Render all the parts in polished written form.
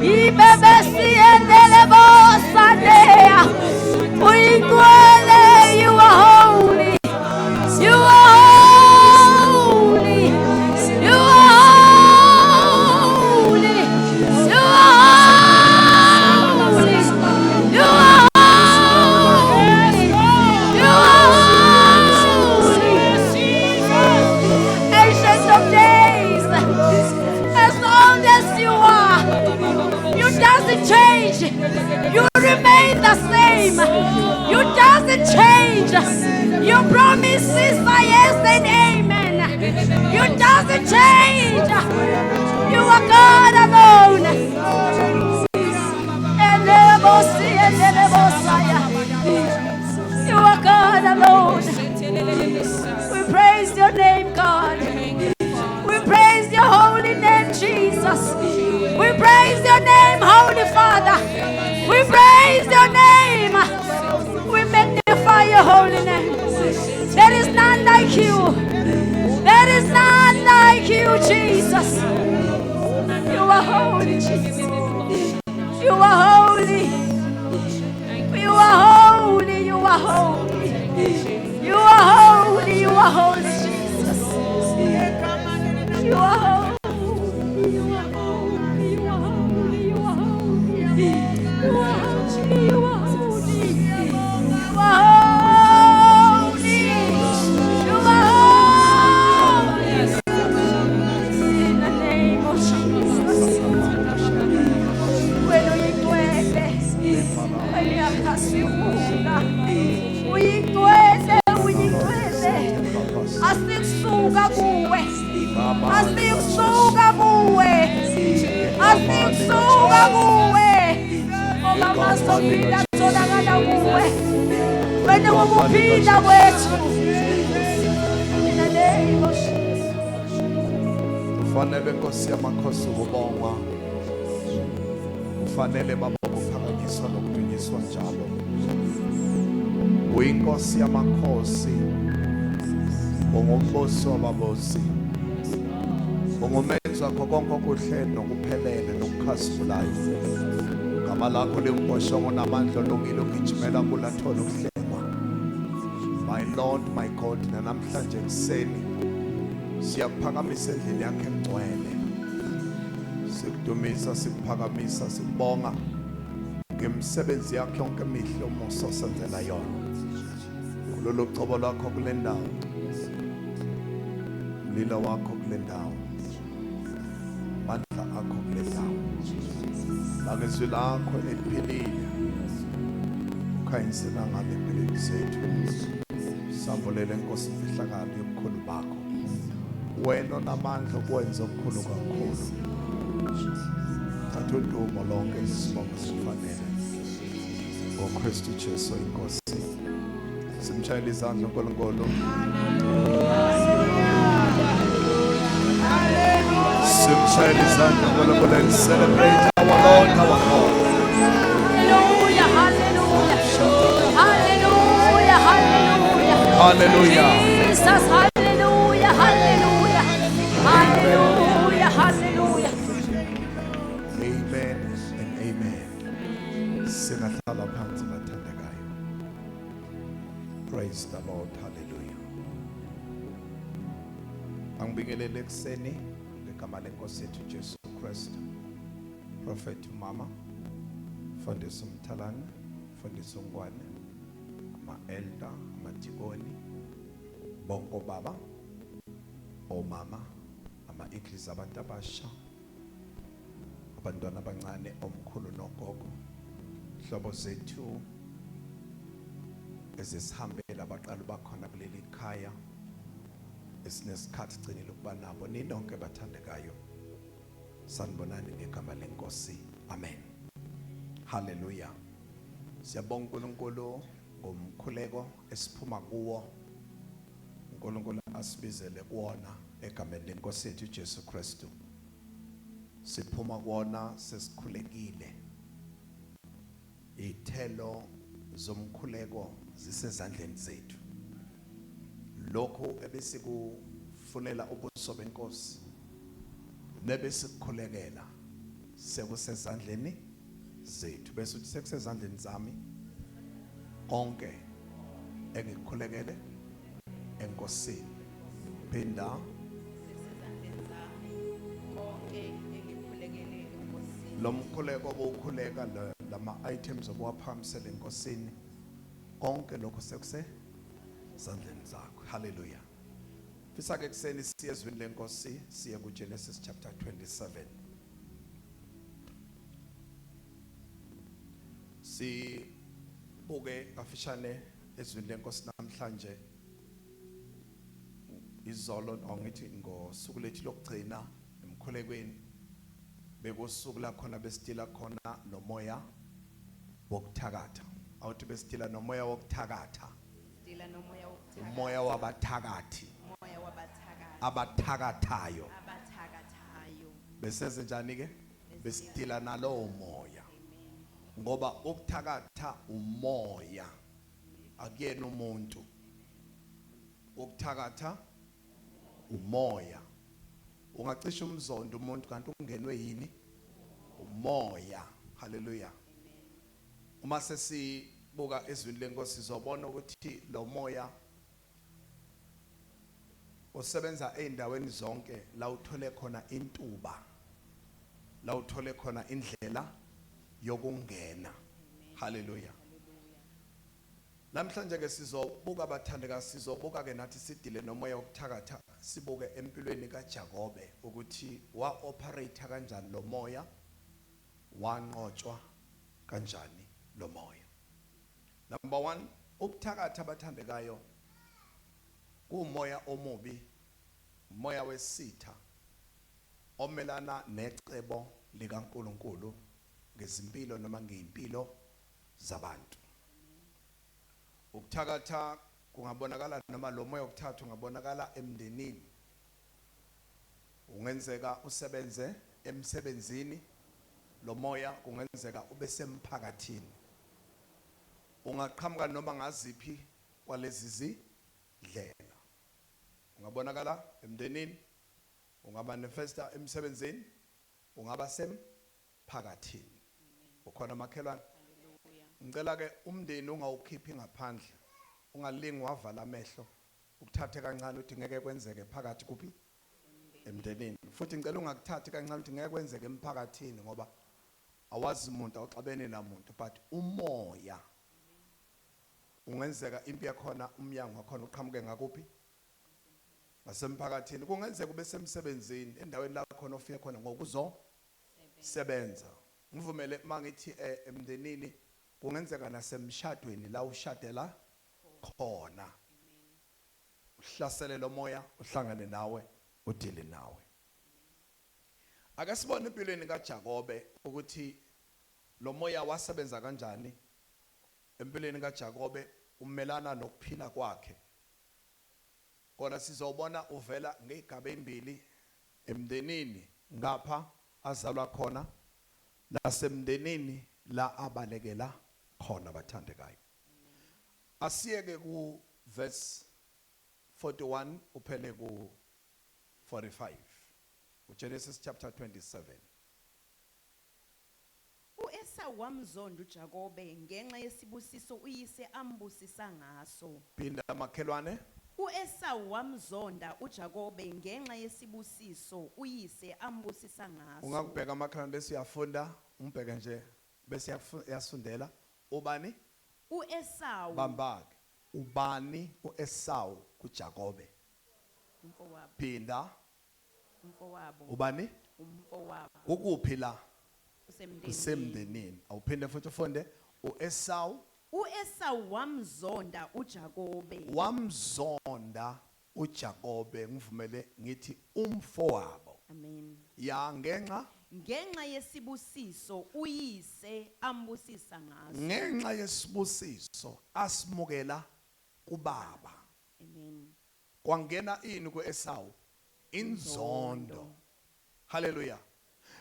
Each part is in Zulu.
Ibebesiendele bosandeya. Uyingcwele, you are holy. You are holy. You are holy. You are holy. You are holy. You are holy. Ancient of days, as old as you are, you doesn't change. You remain the same. You doesn't change. Your promises are yes and amen. You doesn't change. You are God alone. Elebosi, elebosaya. You are God alone. We praise your name, God. We praise your holy name, Jesus. We praise your name, Holy Father. We praise your name. We magnify your holy name. There is none like you. There is none like you, Jesus. You are holy, Jesus. You are holy. You are holy. You are holy. You are holy. You are holy, Jesus. You are holy. You are holy. You are holy. You are holy. You are holy. You are holy. You are holy. You are holy. In the name of Jesus. Wena uyingcwele. Wena uyakhazimula. Uyingcwele, uyingcwele. Asikusuka kuwe. Asikusuka kuwe. Asikusuka kuwe. Ngoba masophila kutholakala kuwe. Wena ukuphila kwethu. In the name of Jesus. Ufanele, Nkosi yamakhosi, ukubongwa. Ufanele, Baba, ukuphakanyiswa nokudunyiswa njalo. Uyinkosi yamakhosi. Ungumbusi wababusi. Ungumenzi wakho konke okuhle nokuphelele nokukhazimulayo. Gama lakho lingumbhoshongo onamandla, olungile ugijimela kulo athola ukuhlengwa. My Lord, my God, namhlanje ekuseni siyakuphakamisa endlini yakhe engcwele. Sikudumisa, sikuphakamisa, sikubonga ngemisebenzi yakho yonke emihle, umusa osenzela yona. Kulolu gcobo lwakho kule ndawo. Mlilo wakho kule ndawo. Amandla akho kule ndawo. Langezwi lakho eliphilile. Ukhanyisela ngale empilweni zethu. Sambulele, Nkosi, imfihlakalo yobukhulu bakho. Wena onamandla okwenza okukhulu kakhulu. Thatha udumo lonke, isibongo sifanele. NgoKristu Jesu inkosi. Simshayele izandla uNkulunkulu. Simshayele izandla uNkulunkulu and celebrate our Lord, our God. Hallelujah, hallelujah. Hallelujah, hallelujah. Hallelujah. Jesus, hallelujah, hallelujah. Hallelujah, hallelujah. Amen and amen. Singahlala phansi, bathandekayo. Praise the Lord. Hallelujah. Angibingelele ekuseni ngegama lenkosi yethu Jesu Christ. Prophet Mama, Mfundisi Mthalane, Mfundisi Ngwane, ama-elder, amadikoni, bonke obaba, omama, ama-eagles, abantu abasha, abantwana abancane, omkhulu nogogo, hlobo zethu ezisihambela, abaqala bakhona kuleli khaya esinesikhathi sigcinile ukuba nabo, ninonke bathandekayo, sanibonani ngegama lenkosi. Amen, haleluya. Siyabonga uNkulunkulu ngomkhuleko esiphuma kuwo, uNkulunkulu asibizele kuwona egameni lenkosi yethu Jesu Kristu. Siphuma kuwona sesikhulekile. Ithelo zomkhuleko zisezandleni zethu. Lokhu ebesikufunela ubuso benkosi nebesikukhulekela Sekusezandleni zethu. Bese uthi sekusezandleni zami konke engikukhulekele enkosini. Phinda. Sekusezandleni zami konke engikukhulekele enkosini. Lo mkhuleko obowukhuleka, lama items obuwaphakamisela enkosini, konke lokho sekusezandleni zakho. Hallelujah. Fisa ke kuseni siye ezwini lenkosi, siye kuGenesis chapter 27. Sibuke kafishane ezwini lenkosi namhlanje. Izolo, ngithi ngosuku lethu lokugcina emkhulekweni, bekusuku la khona besidila khona nomoya wokuthakatha. Awuthi besidila nomoya wokuthakatha. Sidila nomoya wokuthakatha. Umoya wabathakathi. Umoya wabathakathi. Abathakathayo. Abathakathayo. Besenze njani ke? Besidila nalowo moya. Ngoba ukuthakatha umoya, akuyena umuntu. Ukuthakatha umoya. Ungacisha umzondo umuntu kanti ungenwe yini? Umoya. Hallelujah. Uma sesibuka ezwini lenkosi sizobona ukuthi lo moya usebenza ezindaweni zonke la uthole khona intuba, la uthole khona indlela yokungena. Hallelujah. Namhlanje ke sizobuka, bathandeka, sizobuka ke nathi sidile nomoya wokuthakatha, sibuke empilweni kaJakobe ukuthi wa operate kanjani lo moya, wanqotshwa kanjani lo moya. Number 1, ukuthakatha, abathandekayo, kuumoya omubi, umoya wesitha omelana necebo likaNkuluNkulu ngezimpilo noma ngeimpilo zabantu. Ukuthakatha kungabonakala, noma lo moya wokuthatha ungabonakala emndenini, ungenzeka usebenze emsebenzini, lo moya kungenzeka ube semphakathini, ungaqhamuka noma ngaziphi kwalezi zindlela. Ungabonakala emndenini, ungamanifesta emsebenzini, ungaba semphakathini. Ukhona makhelwane? Ngicela ke umndeni ungawukhiphi ngaphandle, ungalingi wavala amehlo ukuthathe kancane uthi ngeke kwenzeke phakathi kuphi? Emndenini. Futhi ngicela ungakuthathi kancane uthi ngeke kwenzeke emphakathini, ngoba awazi umuntu, awuxabene namuntu, but umoya ungenzeka impi yakhona, umnyango wakhona uqhamuke ngakuphi? Ngasemphakathini. Kungenzeka ube semsebenzini, endaweni la khona ofike khona ngokuzosebenza. Ngivumele mangithi emndenini, kungenzeka nasemshadweni la ushadela khona, uhlasele lo moya, uhlangane nawe, udile nawe. Ake sibone empilweni kaJakobe ukuthi lo moya wasebenza kanjani empilweni kaJakobe, umelana nokuphila kwakhe. Kona sizobona uvela ngezigaba ezimbili emndenini ngapha azalwa khona nasemndenini la abalekela khona, bathandekayo. Asiyeke ku verse 41 uphele ku 45, uGenesis chapter 27. UEsau wamzonda uJakobe ngenxa yesibusiso uyise ambusisa ngaso. Phinda makhelwane. UEsau wamzonda uJakobe ngenxa yesibusiso uyise ambusisa ngaso. Ungakubheka amakhelwane bese uyafunda, umbheke nje bese uyasundela. Ubani? UEsau. Bambake. Ubani uEsau kuJakobe? Umfowabo. Phinda. Umfowabo. Ubani? Umfowabo. Ukuphi la? Usemndenini. Kusemndenini. Awuphinde futhi ufunde uEsau. UEsau wamzonda uJakobe. Wamzonda uJakobe, ngivumele ngithi umfowabo. Amen. Ya, ngenxa Ngenxa yesibusiso uyise ambusisa ngaso. Ngenxa yesibusiso asimukela kubaba. Amen. Kwangena ini kuEsau? Inzondo. Hallelujah.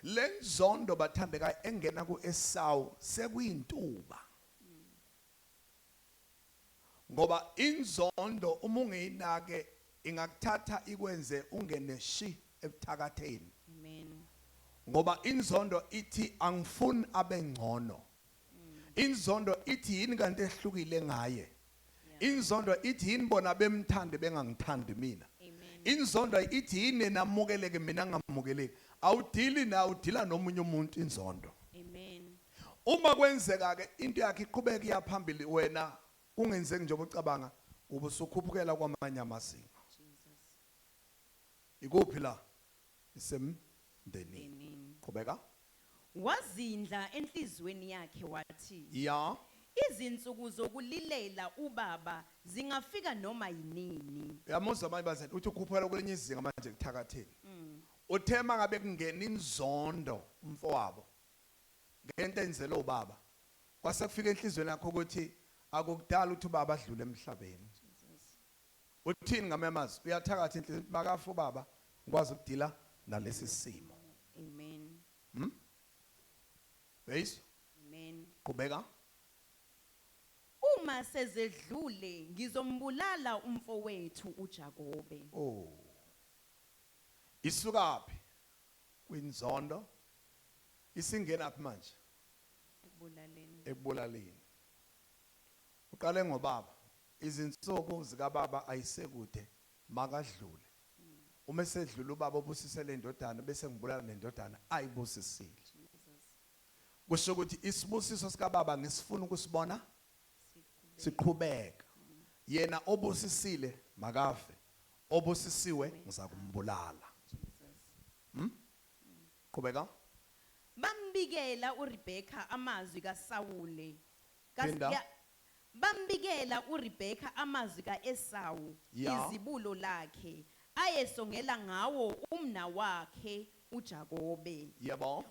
Lenzondo, bathandekayo, engena kuEsau sekuyintuba. Ngoba inzondo uma ungeyinake ingakuthatha ikwenze ungene shi ebuthakatheni. Amen. Ngoba inzondo ithi angifuni abengcono. Inzondo ithi yini kanti ehlukile ngaye? Inzondo ithi yini bona bemthande bengangithandi mina? Inzondo ithi yini namukeleke mina ngingamukeleki? Awudili na udila nomunye umuntu inzondo. Amen. Uma kwenzeka ke into yakhe iqhubeka iyaphambili wena kungenzeki njengoba ucabanga ubusukhuphukela kwamanye amazinga. Jesus. Ikuphi la? Isemndenini. Amen. Qhubeka. Wazindla enhlizweni yakhe wathi, Ya. izinsuku zokulilela ubaba zingafika noma yinini. Uyamuzwa abanye bazali uthi ukhuphukela kwelinye izinga manje kuthakatheni. Uthe mangabe kungena inzondo umfowabo ngento enzele ubaba. Kwase kufika enhlizweni yakho ukuthi akukudala ukuthi ubaba adlule emhlabeni. Uthini ngamamazi? Uyathakatha inhliziyo makafa ubaba ngikwazi ukudila nalesi simo. Amen. Uyayizwa? Amen. Qhubeka. Uma sezedlule ngizombulala umfowethu uJakobe. Oh. Isukaphi? Kwinzondo. Isingena phi manje? Ekubulaleni. Ekubulaleni. Uqale ngobaba. Izinsuku zikababa ayisekude makadlule. Uma esedlula ubaba obusisele indodana bese ngibulala nendodana ayibusisile. Kusho ukuthi isibusiso sikababa ngisifuna ukusibona siqhubeka. Yena obusisile makafe, obusisiwe ngizakumbulala. Qhubeka. Bambikela uRebecca amazwi kaSawule. Phinda. Bambikela uRebecca amazwi kaEsawu izibulo lakhe ayesongela ngawo umna wakhe uJakobe. Yebo.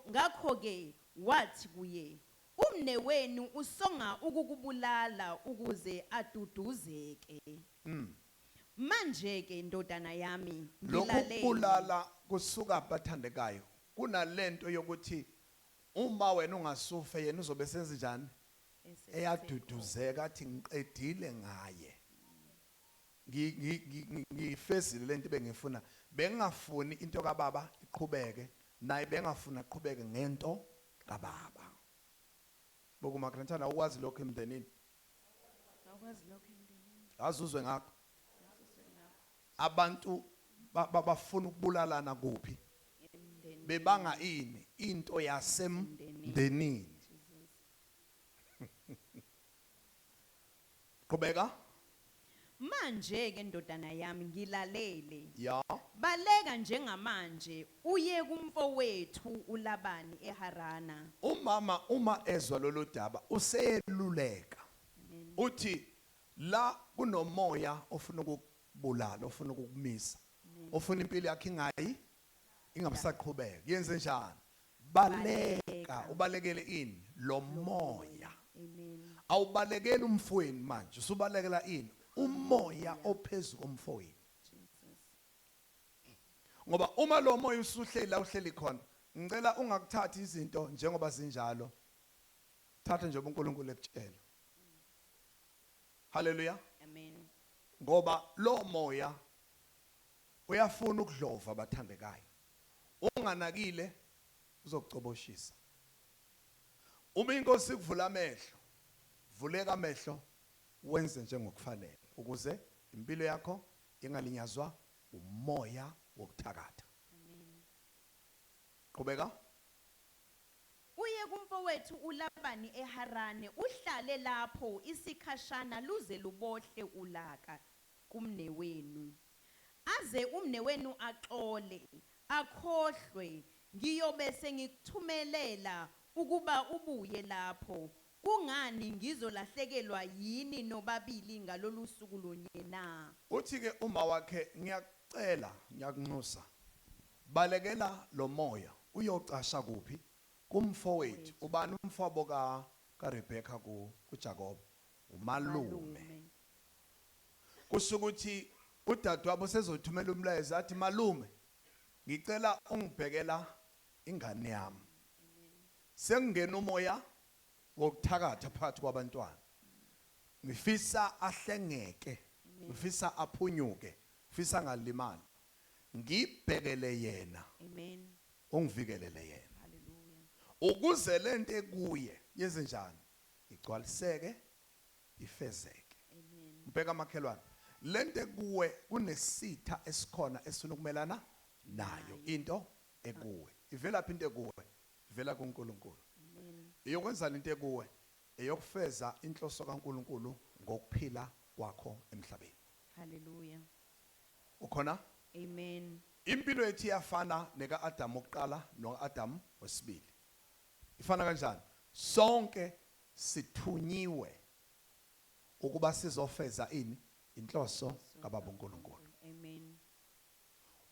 Ngakho ke wathi kuye, umne wenu usonga ukukubulala ukuze aduduzeke. Manje ke ndodana yami Lokhu ngilalele. kubulala kusuka bathandekayo. Kunalento yokuthi uma wena ungasufe yena uzobe senze njani? Eyaduduzeka athi ngiqedile ngaye. Ngifezile lento bengifuna. Bengingafuni into kababa iqhubeke, naye bengafuna aqhubeke ngento kababa. Bokumakhelwane awukwazi lokho emndenini. Awukwazi lokho emndenini. Azuzwe ngakho. Abantu bafuna ukubulalana kuphi? Emndenini. Bebanga ini? Into yasemndenini. Qhubeka. Manje ke ndodana yami ngilalele. Ya. Baleka njengamanje uye kumfowethu uLabani eHarana. Umama uma ezwa lolu daba useyeluleka. Uthi la kunomoya ofuna ukukubulala, ofuna ukukumisa, ofuna impilo yakhe ingayi ingabisaqhubeka. Yenze njani? Baleka, ubalekele ini? Lo moya. Amen. Awubalekeli umfowenu manje, usubalekela ini? Umoya ophezulu komfowenu. Ngoba uma lo moya usuhleli la uhleli khona, ngicela ungakuthathi izinto njengoba zinjalo. Thatha njengoba uNkulunkulu ekutshela. Hallelujah. Amen. Ngoba lo moya uyafuna ukudlova abathandekayo. Unganakile uzokucoboshisa. Uma inkosi ikuvula amehlo, vuleka amehlo wenze njengokufanele ukuze impilo yakho ingalinyazwa umoya wokuthakatha. Amen. Qhubeka. Uye kumfowethu uLabani eHarane, uhlale lapho isikhashana luze lubohle ulaka kumnewenu. Aze umnewenu axole, akhohlwe, ngiyobe sengikuthumelela ukuba ubuye lapho. Kungani ngizolahlekelwa yini nobabili ngalolu suku lunye na? Uthi ke uma wakhe ngiyakucela, ngiyakunxusa. Balekela lo moya uyocasha kuphi? Kumfowethu. Ubani umfowabo kaRebecca kuJakob? Umalume. Kusho ukuthi udadewabo sezothumela umlayezo athi malume ngicela ungibhekela ingane yami. Sengingena umoya wokuthakatha phakathi kwabantwana. Ngifisa ahlengeke, ngifisa aphunyuke, ngifisa angalimali. Ngibhekele yena. Amen. Ungivikelele yena. Hallelujah. Ukuze lento ekuye yenzenjani? Igcwaliseke, ifezeke. Amen. Mbheka makhelwane. Lento ekuwe kunesitha esikhona esifuna ukumelana nayo into ekuwe. Ivela phi into ekuwe? Ivela kuNkulunkulu. Amen. Iyokwenzani into ekuwe? Eyokufeza inhloso kaNkulunkulu ngokuphila kwakho emhlabeni. Hallelujah. Ukhona? Amen. Impilo yethu iyafana neka-Adam wokuqala no-Adam wesibili. Ifana kanjani? Sonke sithunyiwe ukuba sizofeza ini? Inhloso kaBaba uNkulunkulu. Amen.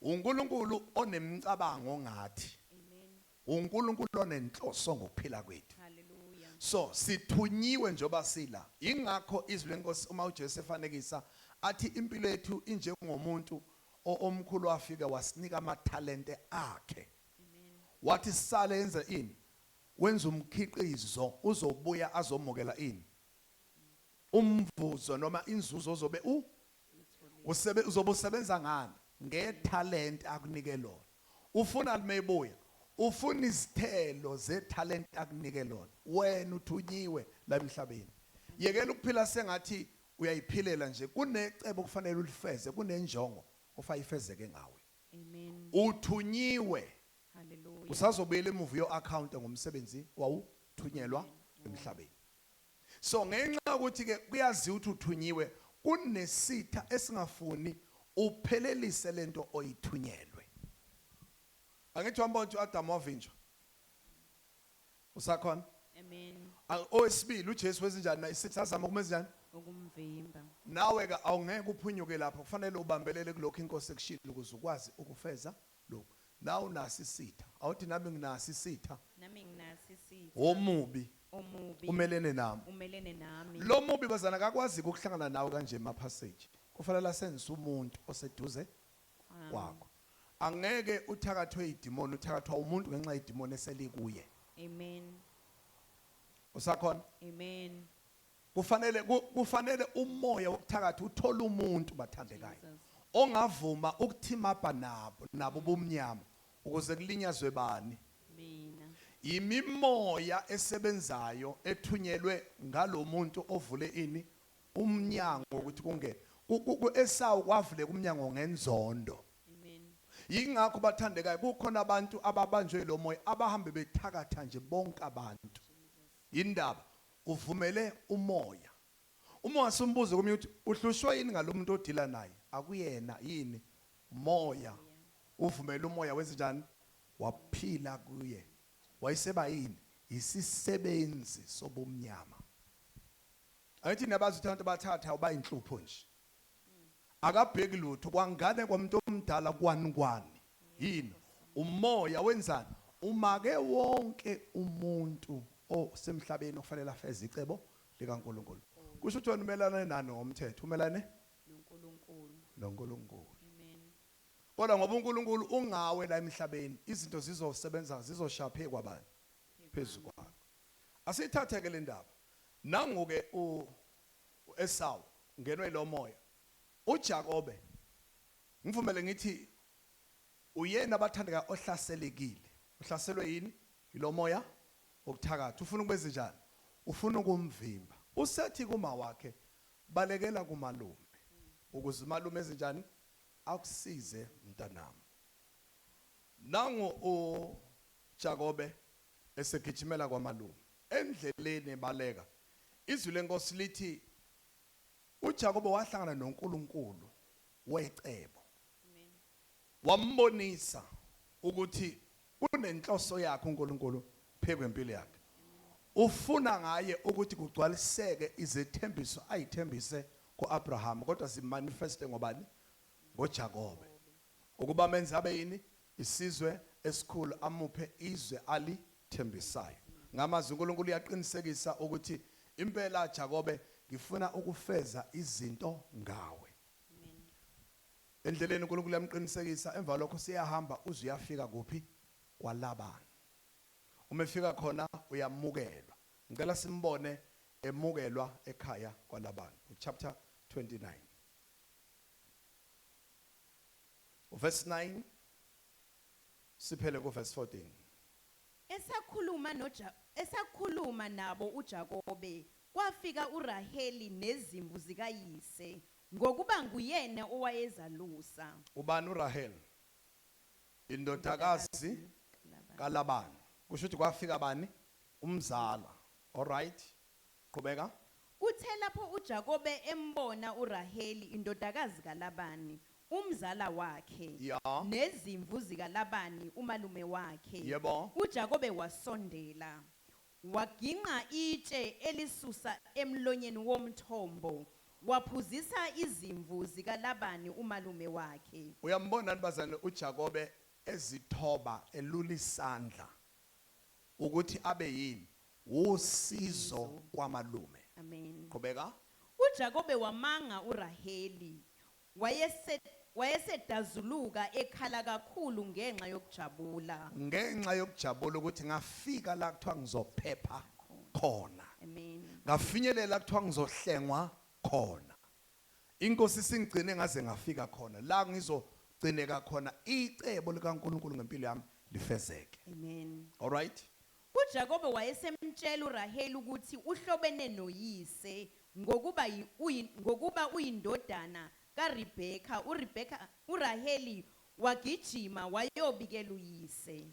uNkulunkulu onemicabango ngathi. Amen. uNkulunkulu onenhloso ngokuphila kwethu. Hallelujah. So sithunyiwe njoba sila. Ingakho izwi lenkosi uma uJesu efanekisa athi impilo yethu injengomuntu omkhulu wafika wasinika amathalente akhe. Amen. Wathi sale yenze ini? Wenza umkhiqizo uzobuya azomukela ini? Umvuzo noma inzuzo ozobe uzobe usebenza ngani? Ngethalente akunike lona. Ufuna limebuya, ufuna izithelo zethalente akunike lona. Wena uthunyiwe la emhlabeni. Yekela ukuphila sengathi uyayiphilela nje, kunecebo kufanele ulifeze, kunenjongo ofayifezeke ngawe. Amen. Uthunyiwe. Hallelujah. Usazobuyela emuva yo account ngomsebenzi wawuthunyelwa emhlabeni. So ngenxa ukuthi ke kuyaziwa ukuthi uthunyiwe, kunesitha esingafuni uphelelise lento oyithunyelwe. Angithi wambona ukuthi uAdam wavinjwa. Usakhona? Amen. Owesibili uJesu wezinjani na isitha azama ukumenza njani? Ukumvimba. Nawe ke awungeke uphunyuke lapho, kufanele ubambelele kulokho inkosi ekushilo ukuze ukwazi ukufeza lokho. Nawe unasi isitha. Awuthi nami nginasi isitha. Nami nginasi isitha. Omubi. Omubi. Umelene nami. Umelene nami. Lo mubi bazana akakwazi ukuhlangana nawe kanje emaphasage. Kufanele asenze umuntu oseduze kwakho. Angeke uthakathwe idimoni, uthakathwa umuntu ngenxa yedimoni eselikuye. Amen. Usakhona? Amen. Kufanele umoya wokuthakatha uthole umuntu bathandekayo ongavuma ukuthimapha nabo bomnyama ukuze kulinyazwe bani? Mina. Imimoya esebenzayo ethunyelwe ngalomuntu ovule ini umnyango ukuthi kungene. Esawu kwavuleka umnyango ngenzondo. Amen. Yingakho bathandekayo kukhona abantu ababanjwe lo moya abahambe bethakatha nje bonke abantu. Indaba uvumele umoya. Uma wasumbuzo komunye ukuthi uhlushwa yini ngalomuntu odila naye? Akuyena yini? Moya. Uvumele umoya wenze njani? Waphila kuye. Wayeseba yini? Isisebenzi sobumnyama. Ayithi nabazi ukuthi abantu bathatha ubayinhlupho nje. Akabheki lutho kwangane kwamuntu omdala kwani kwani. Yini? Umoya wenzani? Umake wonke umuntu osemhlabeni okufanele afeze icebo likaNkulunkulu. Kusho ukuthi wena umelane nani ngomthetho? Umelane noNkulunkulu. NoNkulunkulu. Amen. Kodwa ngoba uNkulunkulu ungawe la emhlabeni, izinto zizosebenza, zizoshaphe kwabantu phezulu kwakho. Asithathe ke le ndaba. Nangu ke uEsawu ngenwe lo moya. uJakobe ngivumele ngithi uyena abathandeka ohlaselekile. Uhlaselwe yini? Yilo moya wokuthakatha. Ufuna ukwenza njani? Ufuna ukumvimba. Usethi kuma wakhe balekela kumalume ukuze umalume ezinjani akusize mntanami. Nangu uJakobe esegijimela kwamalume endleleni ebaleka. Izwi lenkosi lithi uJakobe wahlangana noNkulunkulu wecebo. Wambonisa ukuthi kunenhloso yakhe uNkulunkulu phezu kwempilo yakhe. Ufuna ngaye ukuthi kugcwaliseke izethembiso ayithembise kuAbraham, kodwa zimanifeste ngobani? NgoJakobe. Ukuba menze abe yini? Isizwe esikhulu, amuphe izwe alithembisayo. Ngamazwi uNkulunkulu uyaqinisekisa ukuthi impela Jakobe ngifuna ukufeza izinto ngawe. Endleleni uNkulunkulu uyamqinisekisa, emva lokho siyahamba uze uyafika kuphi? KwaLabani. Uma efika khona uyamukelwa. Ngicela simbone emukelwa ekhaya kwaLabani. Chapter 29. Verse 9. Siphele ku verse 14. Esakhuluma noJa esakhuluma nabo uJakobe kwafika uRaheli nezimvu zikayise ngokuba nguyena owayezalusa. Ubani uRahel? Indodakazi kaLabani. Kusho ukuthi kwafika bani? Umzala. All right. Qhubeka. Kuthe lapho uJakobe embona uRaheli indodakazi kaLabani umzala wakhe nezimvu zikaLabani umalume wakhe, uJakobe wasondela waginqa itshe elisusa emlonyeni womthombo waphuzisa izimvu zikaLabani umalume wakhe. Uyambona bazalwane uJakobe ezithoba elula isandla ukuthi abe yini usizo kwamalume. Amen. Qhubeka. UJakobe wamanga uRaheli wayesedazuluka ekhala kakhulu ngenxa yokujabula. Ngenxa yokujabula ukuthi ngafika la kuthiwa ngizophepha khona. Amen. Ngafinyelela kuthiwa ngizohlengwa khona. Inkosi singigcine ngaze ngafika khona la ngizogcineka khona icebo likaNkulunkulu ngempilo yami lifezeke. Amen. All right. UJakobe wayesemtshela uRaheli ukuthi uhlobene noyise ngokuba uyindodana kaRebeka. uRebeka uRaheli wagijima wayobikela uyise.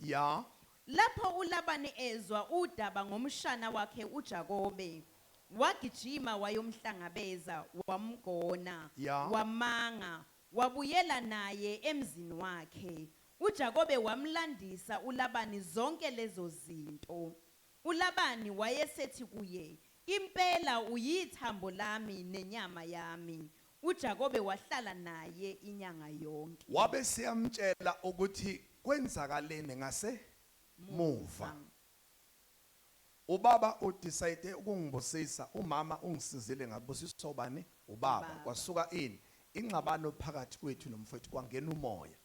Lapho uLabani ezwa udaba ngomshana wakhe uJakobe wagijima wayomhlangabeza wamgona, wamanga wabuyela naye emzini wakhe. UJakobe wamlandisa uLabani zonke lezo zinto. ULabani wayesethi kuye, impela uyithambo lami nenyama yami. uJakobe wahlala naye inyanga yonke. Wabe siyamtshela ukuthi kwenzakaleni ngase muva. Ubaba udecide ukungibusisa, umama ungisizile ngabusiswa ubani? Ubaba. Ubaba. Kwasuka ini? Ingxabano phakathi kwethu nomfowethu, kwangena umoya.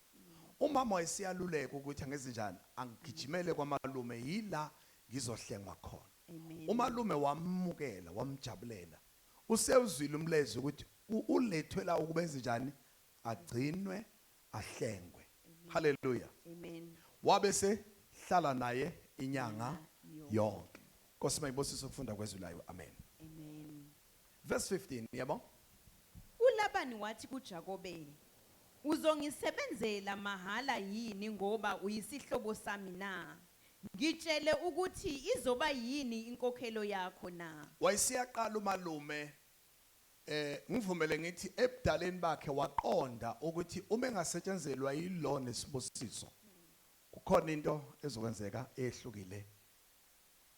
Umama wayesiyaluleka ukuthi angezinjani, angigijimele kwamalume yila ngizohlengwa khona. Amen. Umalume wamukela, wamjabulela. Usewuzwile umlezo ukuthi ulethwe la ukuba enzenjani, agcinwe, ahlengwe. Hallelujah. Amen. Wabe sehlala naye inyanga Yonke. yonke. Nkosi mayibusise ukufunda kwezwi layo. Amen. Amen. Verse 15, yabo? uLabani wathi kuJakobe, uzongisebenzela mahhala yini ngoba uyisihlobo sami na? Ngitshele ukuthi izoba yini inkokhelo yakho na? Wayesiyaqala umalume, ngivumele ngithi ebudaleni bakhe waqonda ukuthi uma engasetshenzelwa yilo nesibusiso kukhona into ezokwenzeka ehlukile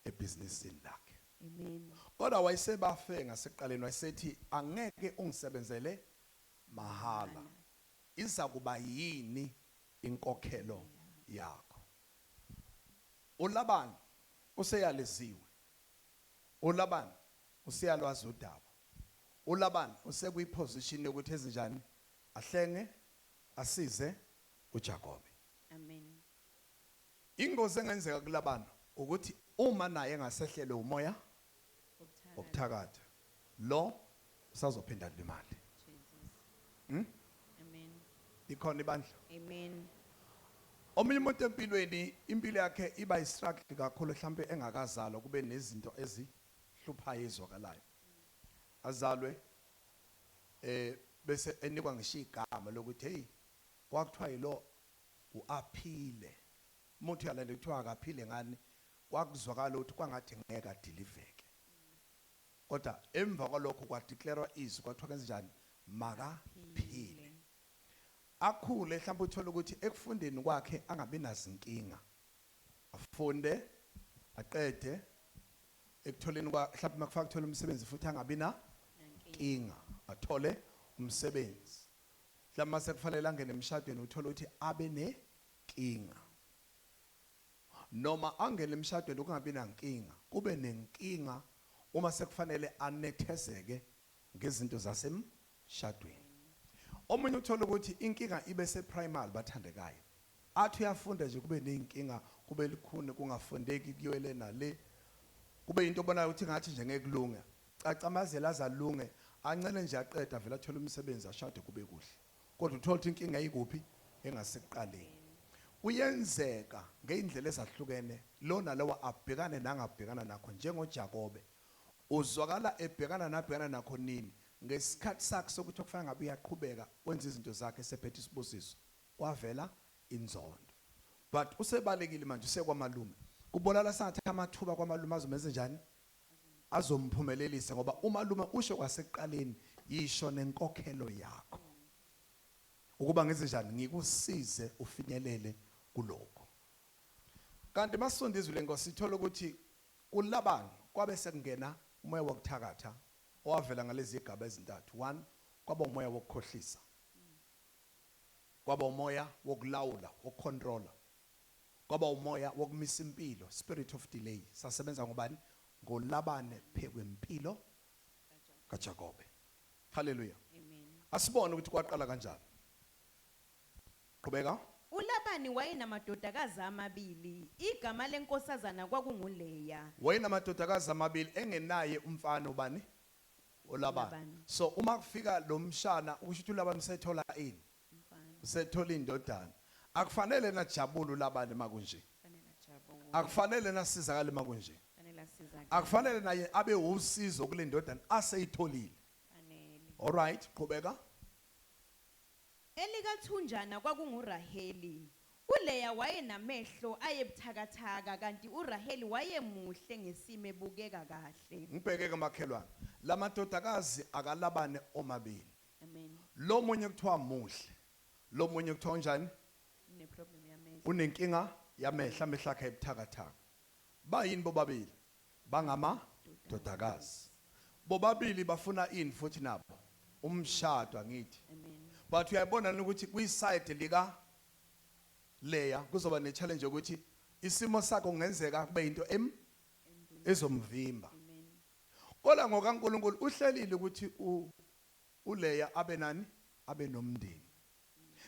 ebhizinisini lakhe. Amen. Kodwa wayesebafe ngasekuqaleni, wayesethi angeke ungisebenzele mahhala, iza kuba yini inkokhelo yakho? uLabani useyaleziwe, uLabani useyalwazi udaba, uLabani usekwiposition yokuthi ezinjani ahlenge asize uJakobe. Amen. Ingozi engenzeka kuLabani ukuthi uma naye engasehlelwe umoya wokuthakatha, lo usazophinda limali. Jesus. Amen. Ikhona ibandla. Amen. Omunye umuntu empilweni impilo yakhe iba yistruggle kakhulu, mhlambe engakazalwa kube nezinto ezihluphayo ezwakalayo. Azalwe bese enikwa ngisho igama lokuthi hey kwakuthiwa yilo uaphile. Umuntu uyalanda kuthiwa akaphile ngani, kwakuzwakala ukuthi kwangathi ngeke adiliveke. Kodwa emva kwalokho kwadeclare izwi kwathiwa kanjani, makaphile. Akhule mhlawumbe uthola ukuthi ekufundeni kwakhe angabi nazinkinga, afunde aqede, ekutholeni kwa mhlawumbe makufaka kuthola umsebenzi futhi angabi na nkinga, athole umsebenzi. Mhlawumbe mase kufanele angene emshadweni uthola ukuthi abe nenkinga, noma angene emshadweni kungabi nankinga, kube nenkinga uma sekufanele anethezeke ngezinto zasemshadweni. Omunye uthola ukuthi inkinga ibe seprimary bathandekayo, athi uyafunda nje kube nezinkinga, kube likhuni, kungafundeki, kuyole nale, kube into obonayo ukuthi ngathi nje ngeke kulunge, cacamazela azalunge, ancele nje aqeda vele athole umsebenzi ashade kube kuhle. Kodwa uthola ukuthi inkinga ikuphi? Engasekuqaleni. Kuyenzeka ngeindlela ezahlukene lona lowa abhekane nangabhekana nakho njengoJakobe. Uzwakala ebhekana nabhekana nakho nini? Ngesikhathi sakhe sokuthi okufanele ngabe uyaqhubeka wenza izinto zakhe sephethe isibusiso. Kwavela inzondo. But usebalekile manje usekwamalume. Kubonakala sengathi amathuba kwamalume azomenza njani? Azomphumelelisa ngoba umalume usho kwasekuqaleni yisho nenkokhelo yakho. Ukuba ngenze njani ngikusize ufinyelele kulokho. Kanti masifunda izwi lenkosi sithola ukuthi kuLabani kwabe sekungena umoya wokuthakatha owavela ngalezi zigaba ezintathu. 1 kwaba umoya wokukhohlisa. Kwaba umoya wokulawula, wokucontrola. Kwaba umoya wokumisa impilo, spirit of delay. Sasebenza ngobani? NgoLabane phekwempilo kaJakobe. Hallelujah. Amen. Asibone ukuthi kwaqala kanjani. Qhubeka. uLabani wayenamadodakazi amabili, igama lenkosazana kwakunguLeya. Wayenamadodakazi amabili engenaye umfana ubani? uLabani. uLabani. So uma kufika lo mshana usho ukuthi uLabani usethola ini? Umfana. Usethola indodana. Akufanele najabule uLabani makunje. Kufanele ajabule. Akufanele nasizakale makunje. Kufanele asizakale. Akufanele naye abe usizo kule ndodana aseyitholile. Kufanele. All right, qhubeka. Elikathunjana kwakunguRaheli. uLeya wayenamehlo ayebuthakathaka kanti uRaheli wayemuhle ngesimo ebukeka kahle. Ngibheke ke makhelwane. Lamadodakazi akaLabane omabili. Amen. Lo munye kuthiwa muhle. Lo munye kuthiwa unjani? Une problem yamehlo. Unenkinga yamehlo, amehlo akhe ebuthakathaka. Bayini bobabili? Bangama dodakazi. Bobabili bafuna ini futhi nabo? Umshado angithi. Amen. But uyayibona ukuthi kwi-side lika Leya kuzoba ne challenge yokuthi isimo sakho kungenzeka kube into ezomvimba. Amen. Kodwa ngokaNkuluNkulu uhlelile ukuthi uLeya abe nani? Abe nomndeni.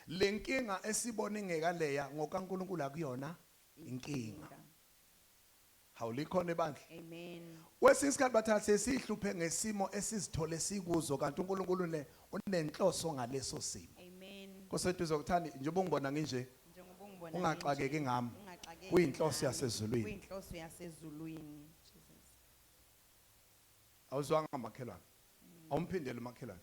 Lenkinga esibona ingeka Leya ngokaNkuluNkulu akuyona inkinga. Hawulikhona ebandla. Amen. Kwesinye isikhathi bathathe sesihluphe ngesimo esizithole sikuzo kanti uNkulunkulu unenhloso ngaleso simo. Amen. Nkosi uzokuthanda njengoba ungibona nginje. Njengoba ungibona Ungaxakeki ngami. Ungaxakeki. Kuyinhloso ngami. yasezulwini. Kuyinhloso yasezulwini. Jesus. Awuzwanga makhelwane. Awumphindele umakhelwane.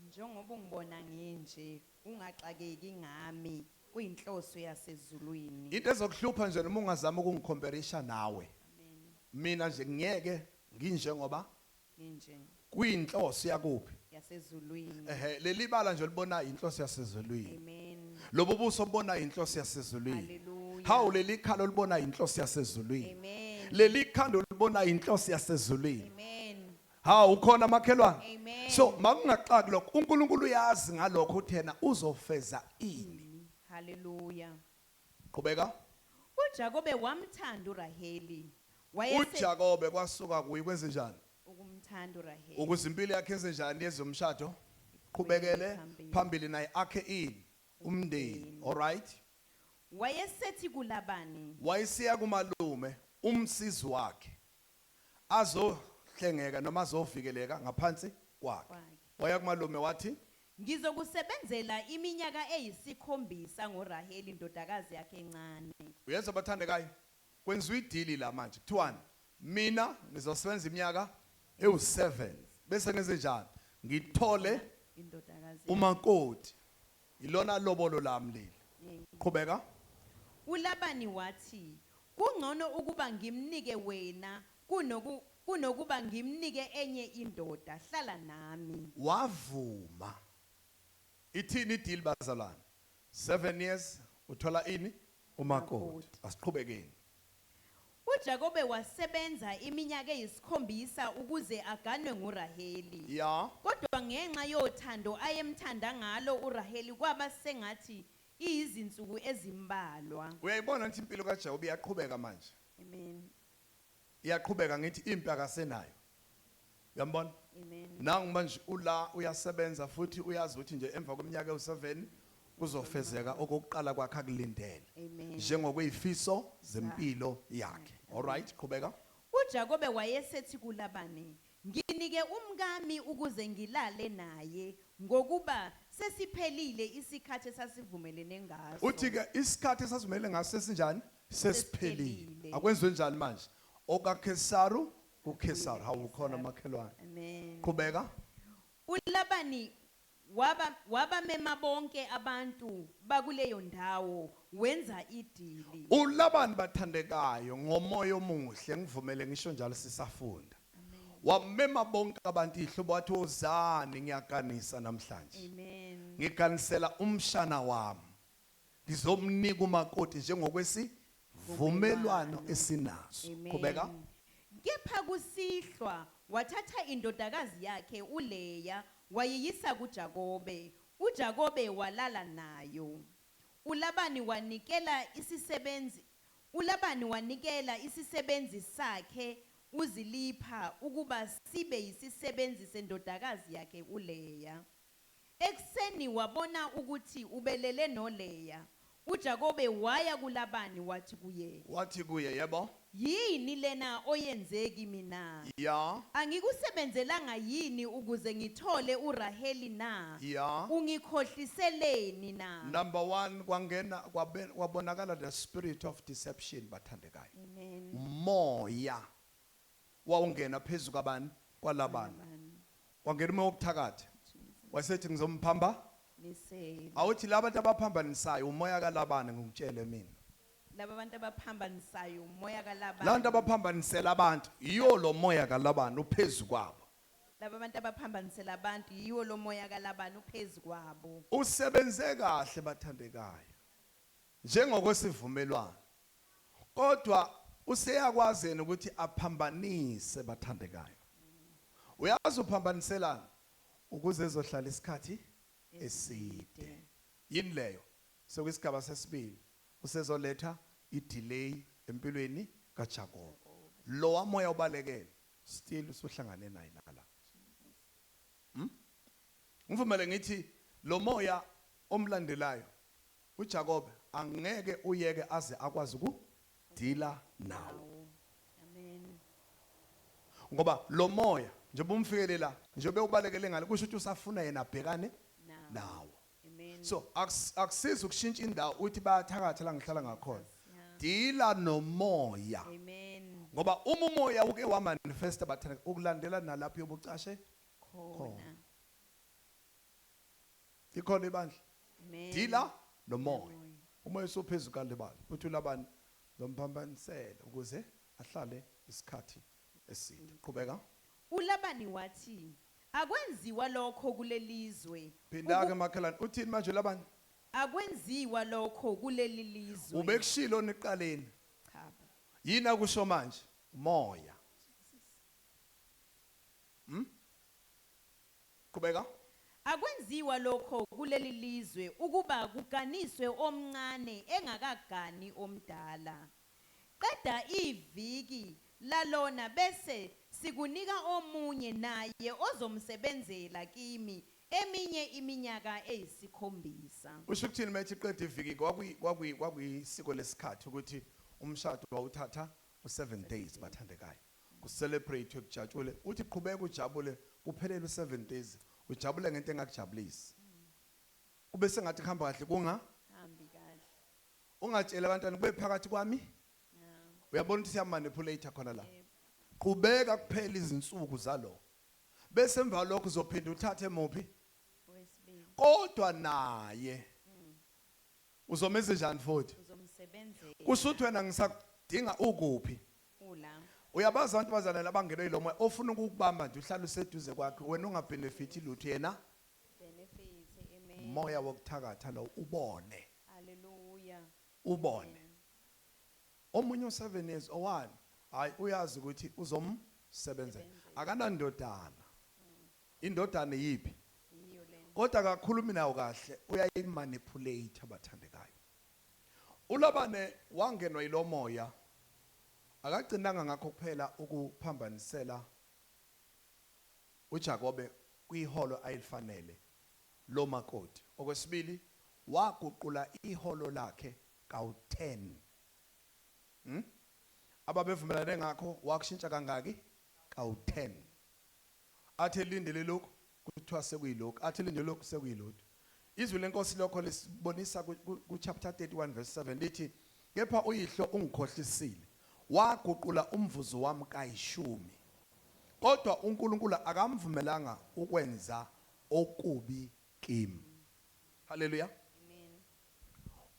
Njengoba ungibona nginje, ungaxakeki ngami, kuyinhloso yasezulwini. Into ezokuhlupha nje noma ungazama ukungicompareisha nawe. Amen. Mina nje ngiyeke nginjengoba Nginje kuyinhloso yakuphi? yasezulwini. Ehhe, leli bala nje libona inhloso yasezulwini. Amen. Lobu buso obona inhloso yasezulwini. Hallelujah. Hawu leli khalo libona inhloso yasezulwini. Amen. Leli khando libona inhloso yasezulwini. Amen. Hawu ukhona makhelwane. Amen. So makungaxaki lokho uNkulunkulu uyazi ngalokho uthena uzofeza ini. Hallelujah. Qhubeka. uJakobe wamthanda uRaheli. Wayese uJakobe kwasuka kuyi kwenze njani? ukumthanda uRaheli. Ukuze impilo yakhe yenze njani yezomshado? Qhubekele Phambili. phambili naye akhe ini? Umndeni. All right. Wayesethi kuLabani, Wayesiya kumalume umsizi wakhe azohlengeka noma azovikeleka ngaphansi kwakhe. Kwakhe. Waya kumalume wathi ngizokusebenzela iminyaka eyisikhombisa ngoRaheli indodakazi yakhe encane. Uyezwa bathandekayo, kwenziwa idili la manje kuthiwani mina ngizosebenza iminyaka ewu7 bese ngenze njani ngithole Indodakazi. umakoti ilona lobolo lami leli. Qhubeka. uLabani wathi, kungcono ukuba ngimnike wena kunokuba ngimnike enye indoda, hlala nami. Wavuma. Ithini idili bazalwane? 7 years uthola ini? Umakoti. Umakoti. Asiqhubekeni. uJakobe wasebenza iminyaka eyisikhombisa ukuze aganwe nguRaheli. Ya. Kodwa ngenxa yothando ayemthanda ngalo uRaheli kwaba sengathi iyizinsuku ezimbalwa. Uyayibona ukuthi impilo kaJakobe iyaqhubeka manje. Amen. Iyaqhubeka ngithi impi akasenayo. Uyambona? Amen. Nangu manje ula uyasebenza futhi uyazi ukuthi nje emva kweminyaka ewu7 kuzofezeka okokuqala kwakhe akulindele. Amen. Njengokuyifiso zempilo yakhe. All right, qhubeka. uJakobe wayesethi kuLabani, nginike umkami ukuze ngilale naye, Ngokuba sesiphelile isikhathi esasivumelene ngaso. Uthi ke isikhathi esasivumele ngaso sesinjani? Sesiphelile. Sesiphelile. Akwenziwe njani manje? OkaKhesaru kuKhesaru. Hawu, khona makhelwane. Amen. Qhubeka. uLabani wabamema bonke abantu bakuleyo ndawo, wenza idili. uLabani, bathandekayo, ngomoya omuhle, ngivumele ngisho njalo sisafunda. Wamema bonke abantu, ihlobo, wathi, "Wozani, ngiyaganisa namhlanje." Amen. "Ngiganisela umshana wami. Ngizomnika umakoti njengokwesivumelwano esinaso." Amen. Qhubeka. Kepha kusihlwa wathatha indodakazi yakhe uLeya, wayiyisa kuJakobe. uJakobe walala nayo. uLabani wanikela isisebenzi sakhe uZilipha ukuba sibe yisisebenzi sendodakazi yakhe uLeya. Ekuseni wabona ukuthi ubelele noLeya. uJakobe waya kuLabani wathi kuye, Wathi kuye, yebo. "Yini lena oyenze kimi na? Angikusebenzelanga yini ukuze ngithole uRaheli na? Ungikhohliseleni na?" Number 1, kwangena kwabonakala the spirit of deception, bathandekayo. Amen. Umoya wawungena phezulu kwabani? KwaLabani. Wangena umoya wokuthakatha. Wasethi, "Ngizomphamba." Nisele. Awuthi labantu abaphambanisayo umoya kaLabani, ngikutshele mina. Laba bantu abaphambanisayo umoya kaLabani. Labantu abaphambanisela abantu, yiyo lo moya kaLabani uphezu kwabo. Laba bantu abaphambanisela abantu, yiwo lo moya kaLabani uphezu kwabo. Usebenze kahle, bathandekayo, njengokwesivumelwano, kodwa useyakwazi yena ukuthi aphambanise, bathandekayo. Uyazi uphambaniselana ukuze ezohlala isikhathi eside. Yini leyo? Sekuyisigaba sesibili, usezoletha i-delay empilweni kaJakob. Lo wamoya ubalekele, still usuhlangane naye nala. Ngivumele ngithi lo moya omlandelayo uJakob angeke uyeke aze akwazi ukudila nawo. Amen. Ngoba lo moya njengoba umfikele la, njengoba ubalekele ngale, kusho ukuthi usafuna yena abhekane Nawo. nawo. Amen. So akusizi ukushintsha indawo, uthi bayathakatha la ngihlala ngakhona. Yeah. Dila nomoya. Amen. Ngoba uma umoya uke wamanifesta, bathanda ukulandela nalapho yobucashe. Khona. Ikhona ibandla? Amen. Dila nomoya. Nomoya. Umoya usuphezulu kaLabani. Uthi uLabani, "Zomphambanisela ukuze ahlale isikhathi eside." Qhubeka. uLabani wathi, "Akwenziwa lokho kulelizwe." Phinda ke, makhelwane. Uthini manje uLabani? Akwenziwa lokho kuleli lizwe. Ubekushilo neqaleni. Cha. Yini akusho manje? Umoya. Qhubeka. Akwenziwa lokho kuleli lizwe ukuba kuganiswe omncane engakagani omdala. Qeda iviki lalona bese sikunika omunye naye ozomsebenzela kimi eminye iminyaka eyisikhombisa. Usho ukuthini mayethi qeda iviki? Kwakuyisiko lesikhathi ukuthi umshado wawuthatha u7 days, bathandekayo. Kucelebrate, kujatshule. Uthi qhubeka ujabule, kuphelele u7 days. Ujabule ngento engakujabulisi. Kube sengathi kuhamba kahle kunga Hambi kahle. Ungatshela abantwana kube phakathi kwami. Yeah. Uyabona ukuthi siyamanipulate khona la. Qhubeka kuphela izinsuku zalo. Bese emva lokho uzophinda uthathe muphi? Wesibili. Kodwa naye uzomenza njani futhi? Uzomsebenzela. Kusho ukuthi wena ngisakudinga ukuphi? Ula. Uyabazi abantu bazalwane abangenwe yilo moya ofuna ukukubamba nje, uhlale useduze kwakhe, wena ungabenefiti lutho, yena Benefit. Amen. moya wokuthakatha lo, ubone. Hallelujah. Ubone omunye u7 years owani, hayi, uyazi ukuthi uzomsebenzela, akanandodana. Indodana yipi? Yiyo le. Kodwa akakhulumi nawo kahle, uyayimanipulate, abathandekayo. uLabane wangenwa yilomoya. Akagcinanga ngakho kuphela ukuphambanisela uJakobe kwiholo ayilifanele lo makoti. Okwesibili, waguqula iholo lakhe kawu10. Ababevumelane ngakho wakushintsha kangaki? Kawu10. Athe lindele lokhu. Kuthiwa sekuyilokhu, athi linde lokhu sekuyilutho. Izwi lenkosi lokho lisibonisa ku chapter 31 verse 7 lithi kepha uyihlo ungikhohlisile waguqula umvuzo wami kayishumi kodwa uNkulunkulu akamvumelanga ukwenza okubi kimi. Haleluya. Amen.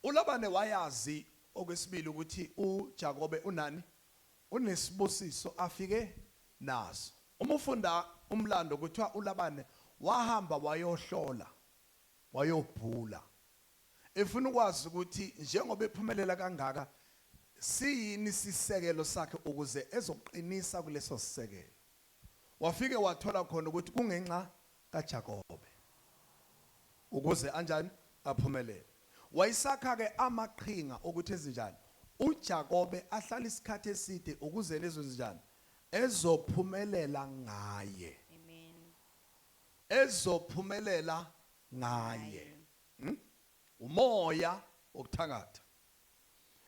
uLabane wayazi okwesibili ukuthi uJakobe unani unesibusiso afike naso. Uma ufunda umlando kuthiwa uLabane wahamba wayohlola wayobhula efuna ukwazi ukuthi njengoba ephumelela kangaka siyini isisekelo sakhe ukuze ezoqinisa kuleso sisekelo. Wafike wathola khona ukuthi kungenxa kaJakobe ukuze anjani aphumelele. Wayisakha ke amaqhinga ukuthi ezinjani uJakobe ahlala isikhathi eside ukuze lezo zinjani ezophumelela ngaye. Amen. Ezophumelela ngaye. Umoya wokuthakatha.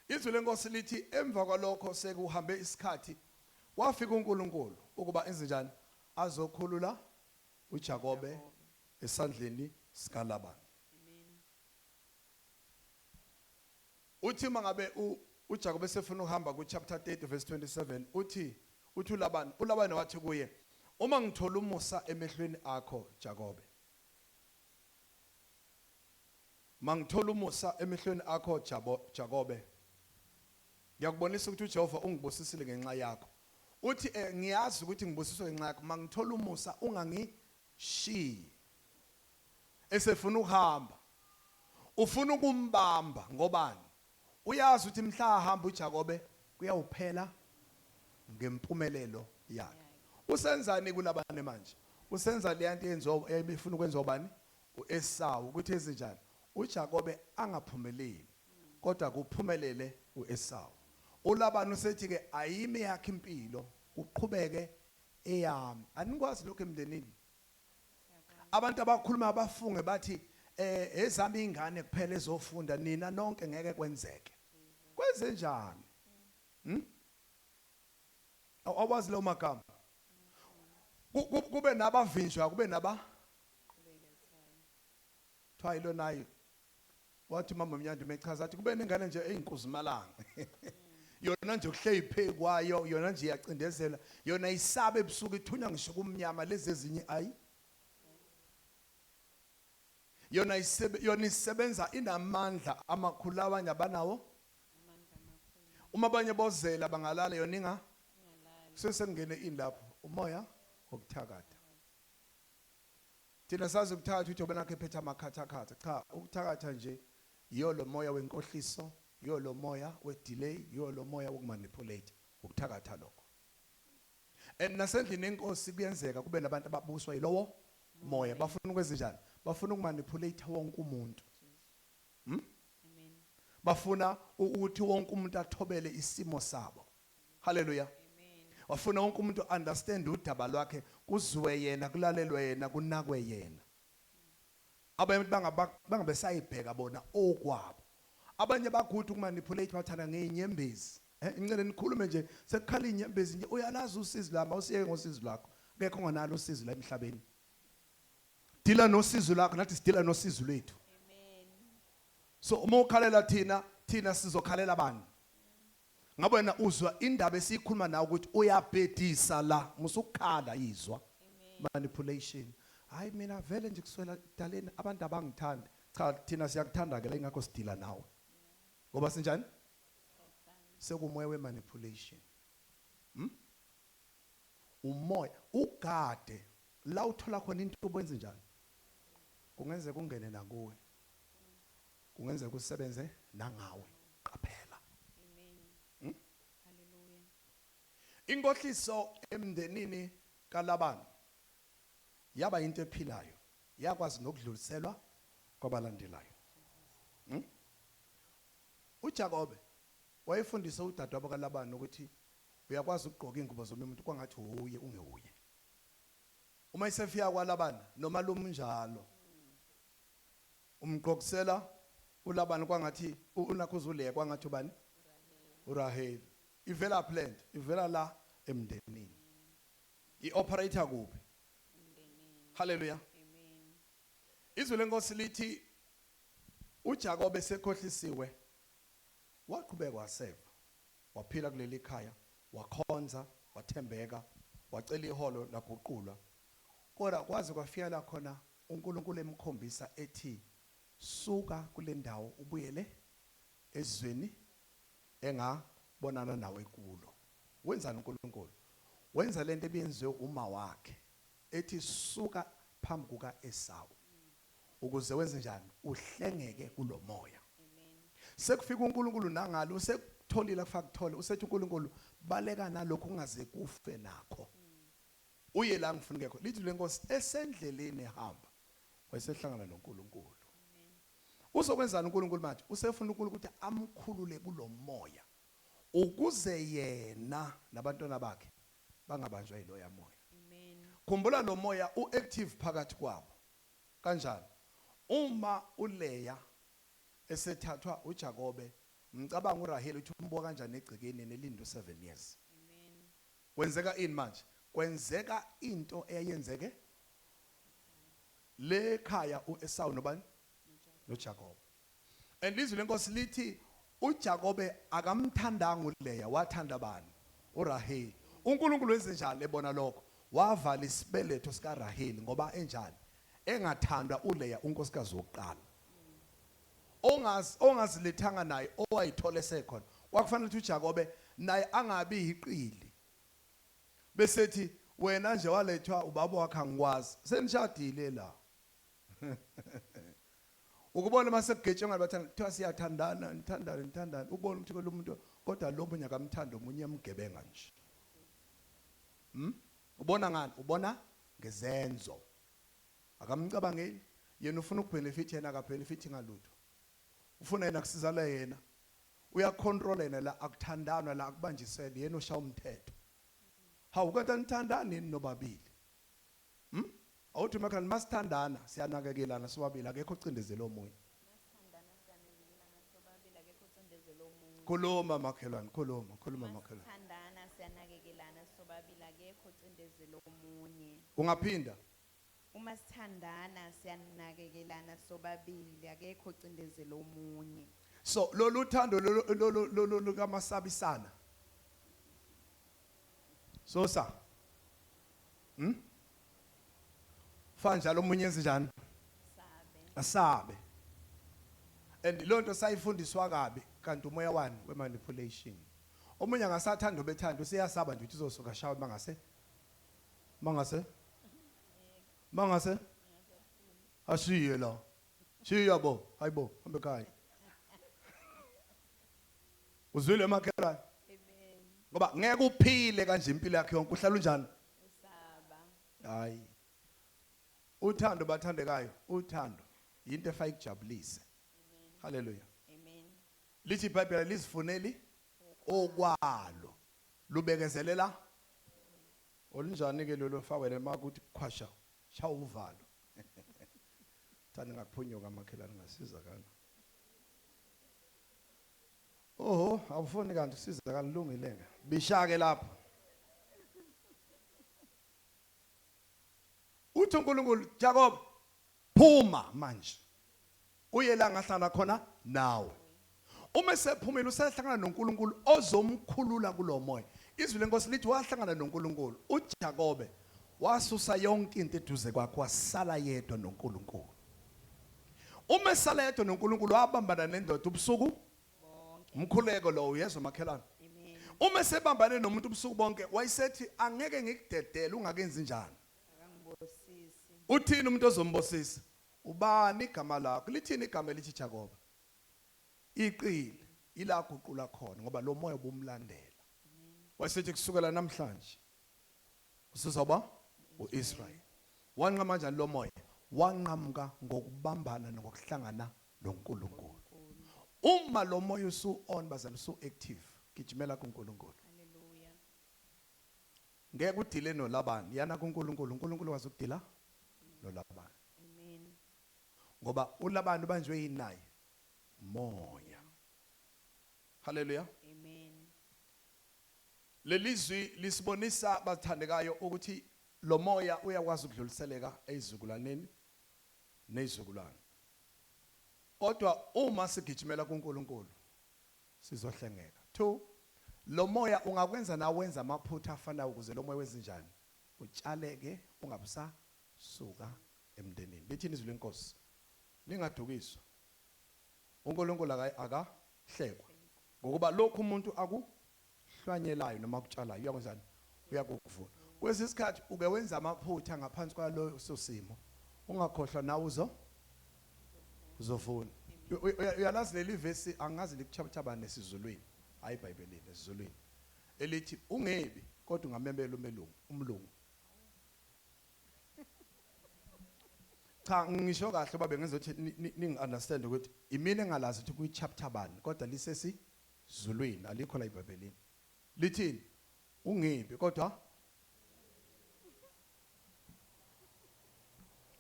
Izwi lenkosi lithi emva kwalokho sekuhambe isikhathi wafika uNkulunkulu ukuba enze njani azokhulula uJakobe esandleni sikaLabani. Amen. Uthi mangabe uJakobe sefuna ukuhamba ku chapter 30 verse 27 uthi uLabani uLabani wathi kuye uma ngithola umusa emehlweni akho Jakobe, mangithola umusa emehlweni akho Jakobe, ngiyakubonisa ukuthi uJehova ungibusisile ngenxa yakho. Uthi ngiyazi ukuthi ngibusiswe ngenxa yakho, mangithola umusa ungangishiyi. Esefuna ukuhamba ufuna ukumbamba ngobani? Uyazi ukuthi mhla ahamba uJakobe kuyawuphela ngempumelelo yakhe. Usenzani kulabane manje? Usenza le nto yenziwa ebefuna ukwenziwa bani? uEsawu, ukuthi ezinjani uJakobe angaphumeleli kodwa kuphumelele uEsawu. uLabani usethi ke ayimi yakhe impilo uqhubeke eyami. Anikwazi lokho emndenini. Abantu abakhuluma abafunge bathi ezami ingane kuphela ezofunda nina nonke ngeke kwenzeke. Kwenze njani? Awazi lo magama. Kube nabavinjwa kube naba thiwa yilo nayo. Wathi mama Mnyandi mechaza athi kube nengane nje eyinkuzimalanga. Yona nje kuhle iphe kwayo, yona nje iyacindezela, yona isabe ebusuku ithunya ngisho kumnyama lezi ezinye ayi. Yona yona isebenza inamandla amakhulu abanye abanawo. Uma abanye bozela bangalala yona inga sesengene ini lapho umoya wokuthakatha. Thina sazi ukuthakatha ukuthi ubona kephethe amakhathakhatha. Cha, ukuthakatha nje yiyo lo moya wenkohliso, yiyo lo moya we-delay, yiyo lo moya wokumanipulate, ukuthakatha lokho. And nasendlini yenkosi kuyenzeka kube nabantu ababuswa yilowo moya, bafuna ukwenza njani? Bafuna ukumanipulate wonke umuntu. Amen. Bafuna ukuthi wonke umuntu athobele isimo sabo. Hallelujah. Amen. Wafuna wonke umuntu understand udaba lwakhe, kuzwe yena, kulalelwe yena, kunakwe yena. Abanye bangabe sayibheka bona okwabo. Abanye bagude ukumanipulate bathanda ngeinyembezi. Incele nikhulume nje sekukhala inyembezi nje uyalazi usizi lwami, awusiyeke ngosizi lwakho. Akekho onganalo usizi la emhlabeni. Dila nosizi lwakho, nathi sidila nosizi lwethu. Amen. So uma ukhalela thina, thina sizokhalela bani? Ngabe wena uzwa indaba esikhuluma nawe ukuthi uyabhedisa la, musukhala izwa. Manipulation. Hayi mina vele nje kuswela daleni abantu abangithandi. Cha thina siyakuthanda ke la ingakho sidila nawe. Ngoba sinjani? Sekumoya we manipulation. Umoya ugade la uthola khona into obenze njani? Kungenzeka ungene nakuwe. Kungenzeka usebenze nangawe. Qaphela. Amen. Hallelujah. Inkohliso emndenini kaLabani yaba into ephilayo, yakwazi nokudluliselwa kwabalandelayo. uJakobe wayefundisa udadewabo kaLabani ukuthi uyakwazi ukugqoka ingubo zomunye umuntu kwangathi uye ungewuye. Uma isefika kwaLabani noma lomnjalo umgqokisela uLabani kwangathi unakho uZuleya kwangathi ubani? uRaheli. Ivela plant, ivela la emndenini. I-operator kuphi? Emndenini. Hallelujah. Izwi lenkosi lithi uJakobe sekhohlisiwe waqhubeka waseva waphila kuleli khaya wakhonza wathembeka wacela iholo laguqulwa kodwa kwaze kwafika la khona uNkulunkulu emkhombisa ethi suka kule ndawo ubuyele ezweni engabonana nawe kulo. Wenzani uNkulunkulu? Wenza lento ebiyenziwe uma wakhe ethi suka phambi kukaEsawu ukuze wenze njani? Uhlengeke kulomoya. Sekufika uNkulunkulu nangalo usekutholile akufaka kuthole usethi uNkulunkulu baleka nalokhu ungaze kufe nakho. Uye la ngifuna khona. Lithi lenkosi esendleleni ehamba wayesehlangana noNkulunkulu. Uzokwenzani uNkulunkulu manje? Usefuna uNkulunkulu ukuthi amkhulule kulomoya ukuze yena nabantwana bakhe bangabanjwa yiloya moya. Amen. Khumbula lo moya uactive phakathi kwabo. Kanjani? Uma uLeya esethathwa uJakobe, mcabanga uRaheli uthi umbuka kanjani egcekeni nelindo 7 years. Amen. Kwenzeka ini manje? Kwenzeka into eyayenzeke le khaya uEsawu nobani? NoJakobe. And izwi lenkosi lithi uJakobe akamthandanga uLeya, wathanda bani? uRaheli. uNkulunkulu wenze njani ebona lokho? Wavala isibeletho sikaRaheli ngoba enjani? Engathandwa uLeya unkosikazi wokuqala. Ongazilethanga naye owayithola esekhona. Kwakufanele ukuthi uJakobe naye angabi yiqili. Besethi wena nje walethwa ubaba wakhe angikwazi. Senishadile la. Ukubona mase kugetshengwa bathanda kuthiwa siyathandana nithandane nithandane ubone ukuthi lo muntu kodwa lo munye akamthanda omunye emgebenga nje. Ubona ngani? Ubona ngezenzo. Akamcabangeli yena ufuna ukubenefit yena akabenefit ngalutho. Ufuna yena kusizala yena. Uyacontrol yena la akuthandanwa la akubanjisele yena oshaya umthetho. Hawu kanti anithandani yini nobabili? Awuthi makhani masithandana siyanakekelana sobabili akekho ocindezela omunye. Masithandana siyanakekelana sobabili akekho ocindezela omunye. Khuluma makhelwane, khuluma, khuluma makhelwane. Masithandana siyanakekelana sobabili akekho ocindezela omunye. Ungaphinda? Uma sithandana siyanakekelana sobabili akekho ocindezela omunye. So lolu thando lolu lolu lukamasabisana. Sosa. Fanjalo omunye enze njani? Sabe. Asabe. And lonto sayifundiswa kabi kanti umoya wani we manipulation. Omunye angasathanda obethanda useyasaba nje ukuthi uzosuka shawe mangase. Mangase. Mangase. Ashiye la. Shiya bo, hayibo, hambe ekhaya. Uzwile makhelwane? Amen. Ngoba ngeke uphile kanje impilo yakhe yonke uhlala unjani? Usaba. Hayi. Uthando bathandekayo, uthando into efake ikujabulise. Hallelujah. Amen. Lithi iBhayibheli lizifuneli okwalo. Lubekezelela olunjani ke lolu fawele makuthi khwasha shaya uvalo. Thanda ngakuphunyuka makhelwane ngasizakala. Oho, awufuni kanti usizakala lungile ke. Bisha ke lapho. Uthi uNkulunkulu Jacob phuma manje. Uye la ngahlala khona nawe. Uma esephumile usehlangana noNkulunkulu ozomkhulula kulomoya. Izwi lenkosi lithi wahlangana noNkulunkulu. uJakobe wasusa yonke into eduze kwakhe wasala yedwa noNkulunkulu. Uma esala yedwa noNkulunkulu wabambana nendoda ubusuku Bonke. umkhuleko lo uyezwa makhelwane. Amen. Uma esebambane nomuntu ubusuku bonke wayesethi angeke ngikudedele ungakenzi njani. Akangibosisi. Uthini umuntu ozombosisa? Ubani igama lakho? Lithini igama elithi Jakobe? Iqili ila guqula khona ngoba lo moya ubumlandela. Wayesethi kusukela namhlanje usizoba uIsrael. Wanqama kanjani lo moya? Wanqamuka ngokubambana nokuhlangana noNkulunkulu. Uma lo moya usu on bazali usu active, gijimela kuNkulunkulu. Hallelujah. Ngeke udile noLabani, yana kuNkulunkulu, uNkulunkulu wazi ukudila noLabani. Amen. Ngoba uLabani ubanjwe yini naye? Moya. Hallelujah. Amen. Lelizwi lisibonisa bathandekayo ukuthi lo moya uyakwazi ukudluliseleka ezizukulwaneni Nezizukulwane. Kodwa uma sigijimela kuNkulunkulu sizohlengeka. 2 lo moya ungakwenza nawe wenza amaphutha afanayo ukuze lo moya wenze njani? Utshaleke ungabusasuka emndenini. Lithini izwi lenkosi? Ningadukiswa. uNkulunkulu akahlekwa. Ngokuba lokhu umuntu akuhlwanyelayo noma akutshalayo uyakwenzani? Uyakuvuna. Kwesinye isikhathi uke wenza amaphutha ngaphansi kwaloso simo. Ungakhohlwa nawe uzovuna. Uyalazi leli vesi, angazi likuchapter nesizulwini, hayi iBhayibhelini, esizulwini. Elithi ungebi kodwa ungamemela umelungu, umlungu. Cha, ngisho kahle babe ngizothi ningi understand ukuthi imina engalazi ukuthi kuyi chapter bani, kodwa lisesi zulwini, alikho la eBhayibhelini. Lithini? Ungebi kodwa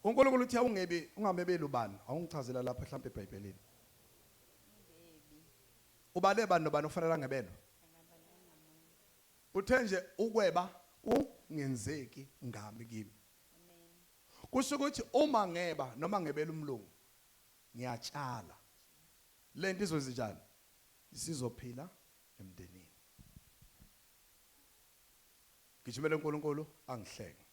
uNkulunkulu uthi awungebi ungamebeli ubani? Awungichazela lapha mhlawumbe eBhayibhelini. Ubale bani nobani ofanele angebelwe? Uthe nje ukweba kungenzeki ngami kimi. Kusho ukuthi uma ngeba noma ngebela umlungu ngiyatshala. Lento izozinjani? Isizophila emndenini. Gijimela uNkulunkulu angihlenge.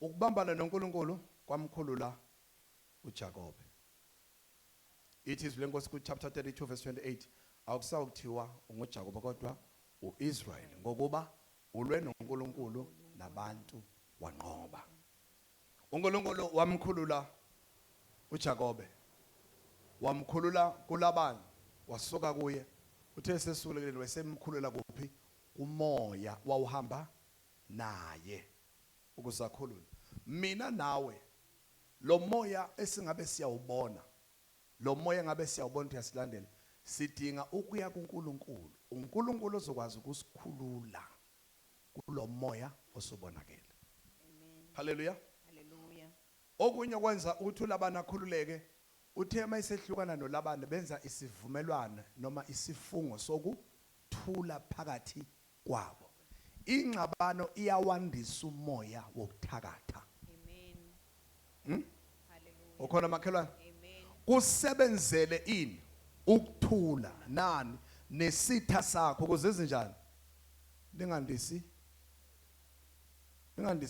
Ukubambana noNkulunkulu kwamkhulula uJakobe. Ithi izwi lenkosi ku chapter 32 verse 28, akusawukuthiwa unguJakobe kodwa uIsrael, ngokuba ulwe noNkulunkulu nabantu wanqoba. uNkulunkulu wamkhulula uJakobe, wamkhulula kuLabani, wasuka kuye. Uthe sesukile wesemkhulula kuphi? Kumoya wawuhamba naye ukuzakhulula mina nawe. Lo moya esingabe siyawubona, lo moya ngabe siyawubona ukuthi uyasilandela, sidinga ukuya kuNkulunkulu, uNkulunkulu ozokwazi ukusikhulula kulo moya osobonakele. Amen. Haleluya. Hallelujah. Okunye kwenza ukuthi uLabani akhululeke, uthe mayisehlukana noLabani benza isivumelwano noma isifungo sokuthula phakathi kwabo. Ingxabano iyawandisa umoya wokuthakatha. Amen. Hallelujah. Ukhona makhelwane? Amen. Kusebenzele ini ukuthula nani nesitha sakho ukuze ezinjani ningandisi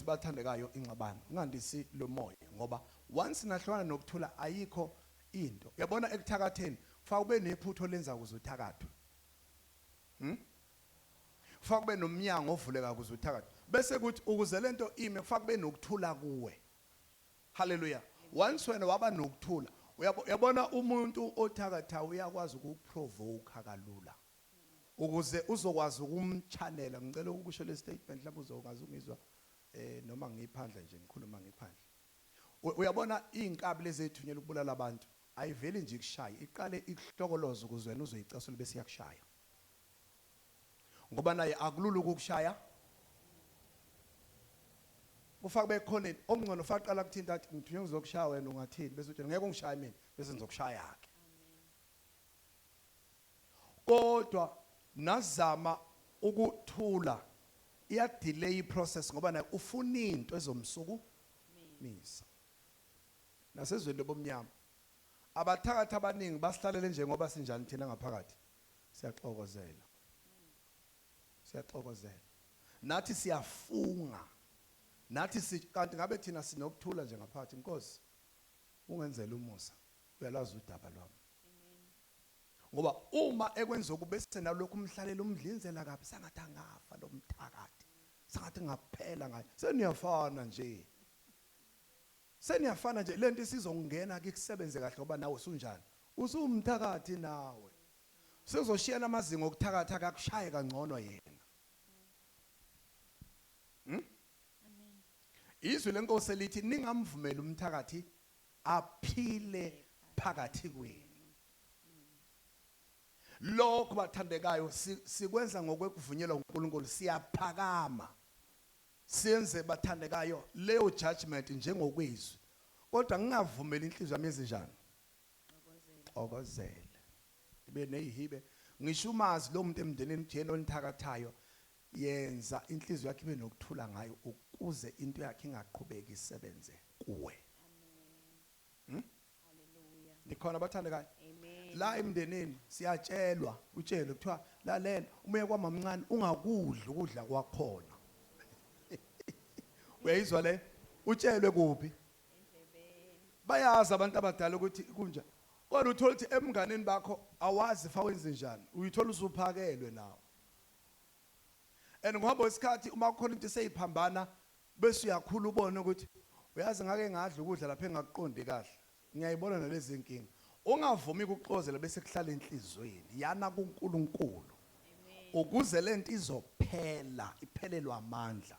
bathandekayo ingxabano, ningandisi lo moya, ngoba once nahlukana nokuthula ayikho into. Uyabona ekuthakatheni kufa kube nephutho lenza ukuze uthakathwe, Kufa kube nomnyango ovuleka ukuze uthakathwe, bese kuthi ukuze lento ime kufa kube nokuthula kuwe. Haleluya. Once wena waba nokuthula, uyabona umuntu othakatha uyakwazi ukukuprovoke kalula ukuze uzokwazi ukumchannela. Ngicela ukusho le statement, mhlawumbe uzokwazi ukungizwa noma ngiphandle nje, ngikhuluma ngiphandle. Uyabona inkabi lezi ethunyelwa ukubulala abantu ayiveli nje ikushaya, iqale ikuhlokoloze ukuze wena uzoyicasula bese iyakushaya, ngoba naye akulula ukukushaya. Kufaka bekhoneni okungcono faqala kuthinta athi ngithunywe ngizokushaya, wena ungathini? Bese uthi ngeke ungishaya mina, bese ngizokushaya ke. Kodwa nazama ukuthula, iya delay process ngoba naye ufuna into ezomsuku misa. Nasezweni lobumnyama abathakathi abaningi basihlalele nje ngoba sinjani thina ngaphakathi, siyaxokozela, siyaxokozela nathi, siyafunga nathi si, kanti ngabe thina sinokuthula nje ngaphakathi. Inkosi ungenzela umusa, uyalazi udaba lwami, ngoba uma ekwenza okube nalokhu umhlalela umdlinzela kabi, sangathi angafa lo mthakathi, sangathi ngaphela ngaye. Seniyafana nje, seniyafana nje. Lento isizongena ke kusebenze kahle ngoba nawe usunjani, usumthakathi nawe, sezoshiyana amazinga okuthakatha, akakushaye kangcono yena. Izwi lenkosi elithi ningamvumeli umthakathi aphile phakathi kwenu. Lokho bathandekayo sikwenza ngokwekuvunyelwa uNkulunkulu. Siyaphakama siyenze bathandekayo leyo judgment njengokwezwi, kodwa ngingavumeli inhliziyo yami ezinjani xokozele ibe neyihibe. Ngisho umazi lo muntu emndenini ujena onithakathayo, yenza inhliziyo yakhe ibe nokuthula ngayo ukuze into yakhe ingaqhubeki isebenze kuwe. Nikhona bathandekayo? La emndenini siyatshelwa, utshelwe kuthiwa lalela, uma uye kwamamncane ungakudli ukudla kwakhona. Uyayizwa le? Utshelwe kuphi? Bayazi abantu abadala ukuthi kunja. Kodwa uthola ukuthi emnganeni bakho awazi fa wenze njani, uyithola usuphakelwe nawe. And ngohamba kwesikhathi uma kukhona into eseyiphambana bese uyakhula ubone ukuthi uyazi ngake ngadla ukudla lapha engakuqondi kahle. Ngiyayibona nalezi inkinga. Ungavumi ukuxozela bese kuhlala enhlizweni. Yana kuNkulunkulu. Ukuze lento izophela, iphelelwa amandla.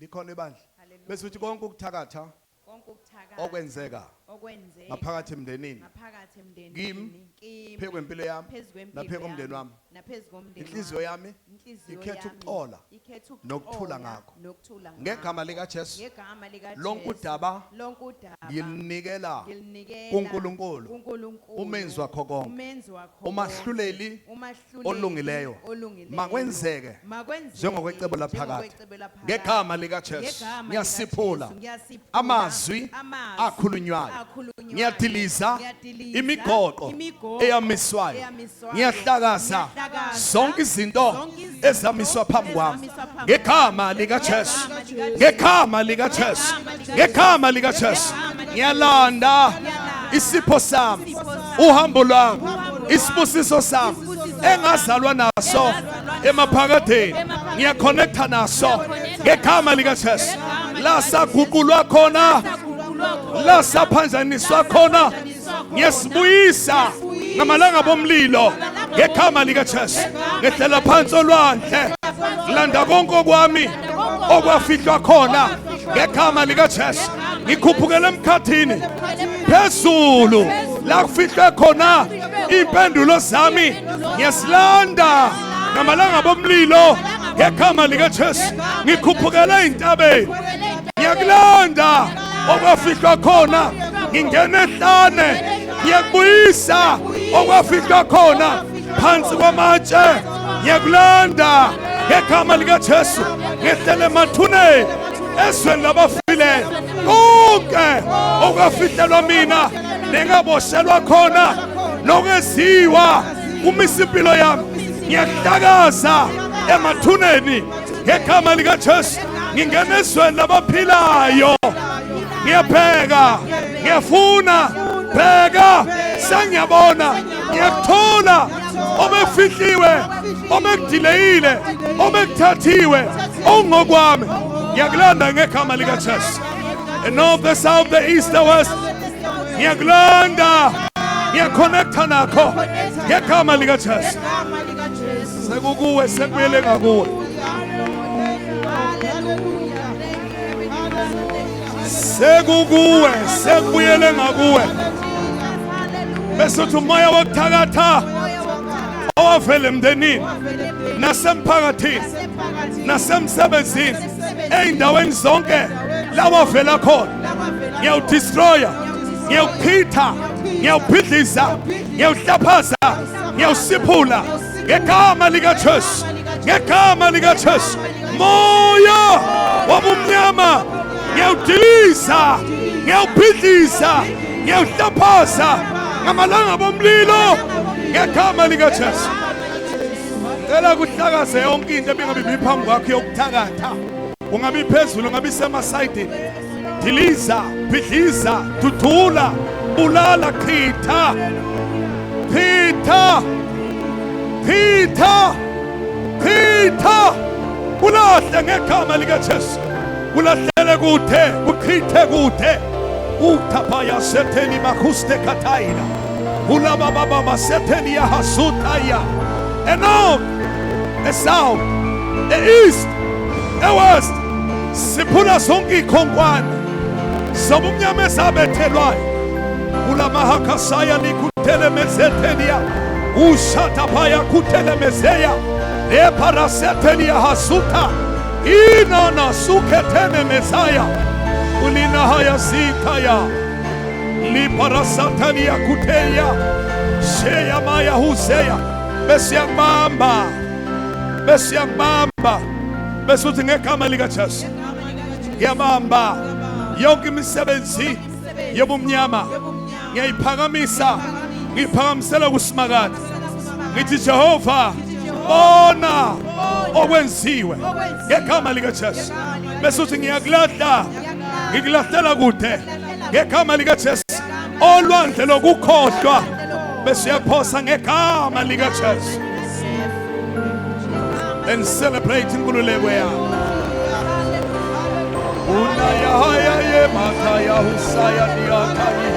Likhona ibandla. Bese uthi konke ukuthakatha Konke ukuthakatha okwenzeka okwenzeka ngaphakathi emndenini, ngaphakathi emndenini, kimi, kimi, phezu kwempilo yami, phezu kwempilo naphezu komndeni yami, wami, naphezu komndeni inhliziyo wami, yami inhliziyo ikhetha yami ukuxola ikhetha nokuthula ukuxola ngakho. Nokuthula ngakho. Ngegama likaJesu, Ngegama likaJesu, lonke udaba lonke udaba ngilinikela ngilinikela kuNkulunkulu, kuNkulunkulu, umenzi wakho konke, umenzi wakho umahluleli konke, umahluleli olungileyo. Olungileyo. Makwenzeke Makwenzeke njengokwecebo laphakade. Njengokwecebo laphakade. Ngegama likaJesu, Ngegama ngiyasiphula likaJesu, ngiyasiphula amazwi amazwi akhulunywayo, akhulunywayo, ngiyadiliza ngiyadiliza imigoqo imigoqo eyamiswayo, eyamiswayo, ngiyahlakaza ngiyahlakaza zonke izinto zonke izinto ezamiswa phambi kwami ezamiswa phambi ngegama kwami. likaJesu, Ngegama likaJesu. Ngegama likaJesu, Ngegama likaJesu. ngegama likaJesu, Ngegama likaJesu. ngiyalanda Ngiyalanda isipho sami, isipho sami, uhambo lwami, uhambo lwami, isibusiso sami isibusiso engazalwa naso engazalwa naso emaphakadeni, emaphakadeni, ngiyaconnecta naso ngiyaconnecta ngegama naso likaJesu, ngegama la likaJesu. saguqulwa khona, la saphanjaniswa khona, ngiyasibuyisa ngamalanga bomlilo ngegama likaJesu. Ngehlela phansi olwandle, ngilanda konke okwami okwafihlwa khona ngegama likaJesu. Ngikhuphukela emkhathini phezulu la kufihlwe khona impendulo zami, ngiyasilanda ngamalanga bomlilo ngegama likaJesu. Ngikhuphukela ey'ntabeni, ngiyakulanda okwafihlwa khona. Ngingena ehlane, ngiyakubuyisa okwafihlwa khona phansi kwamatshe, ngiyakulanda ngegama likaJesu. Ngehlele emathuneni ezweni labafileyo, konke okwafihlelwa mina nengaboshelwa khona nokeziwa kumisa impilo yami, ngiyakuhlakaza emathuneni ngegama likaJesu. Ngingena ezweni labaphilayo, ngiyabheka, ngiyafuna, bheka sengiyabona, ngiyakuthola obekufihliwe, obekudileyile, obekuthathiwe, okungokwami, ngiyakulanda ngegama likaJesu. The north, the south, the east, the west, ngiyakulanda, ngiyaconnecta nakho ngegama likaJesu. Sekukuwe, sekubuyele ngakuwe. Sekukuwe, sekubuyele ngakuwe. Bese uthi umoya wokuthakatha owavela emndenini nasemphakathini nasemsebenzini ey'ndaweni zonke lawavela khona, ngiyawudestroya, ngiyawuchitha, ngiyawubhidliza, ngiyawuhlaphaza, ngiyawusiphula ngegama likaJesu, ngegama likaJesu. Moya wobumnyama, ngiyawudiliza, ngiyawubhidliza, ngiyawuhlaphaza ngamalanga bomlilo ngegama likaJesu. Cela kuhlakaze yonke into ebingabe ibiphambi kwakho yokuthakatha, ungabi phezulu, ungabi semasayidini. Diliza, bhidliza, dudula, bulala, chitha, chitha, chitha, chitha, kulahle ngegama likaJesu, kulahlele kude, kuchithe kude. Utapaya seteni makuste kataina ulabababa masetheni yahasutaya. E-north, e-south, e-east, e-west, siphula zonke iy'khonkwane zobumnyama ezabethelwayo ulamahakasaya likutelemezethenia ushatapaya kutelemezeya leparasetenia hasuta inana suketene mesaya ulinahaya zikaya liparasatania kuteya sheya maya huseya. Bese yakubamba, bese yakubamba, bese uthi ngegama likaJesu ngiyabamba yonke imisebenzi yobumnyama. Ngiyayiphakamisa, ngiphakamisela kuSimakade. Ngithi Jehova, bona okwenziwe ngegama likaJesu. Bese uthi ngiyakulahla, ngikulahlela kude ngegama likaJesu. Olwandle lokukhohlwa bese uyaphosa ngegama likaJesu. And celebrate inkululeko yakho. Unayahaya ye makaya husaya niyakayi.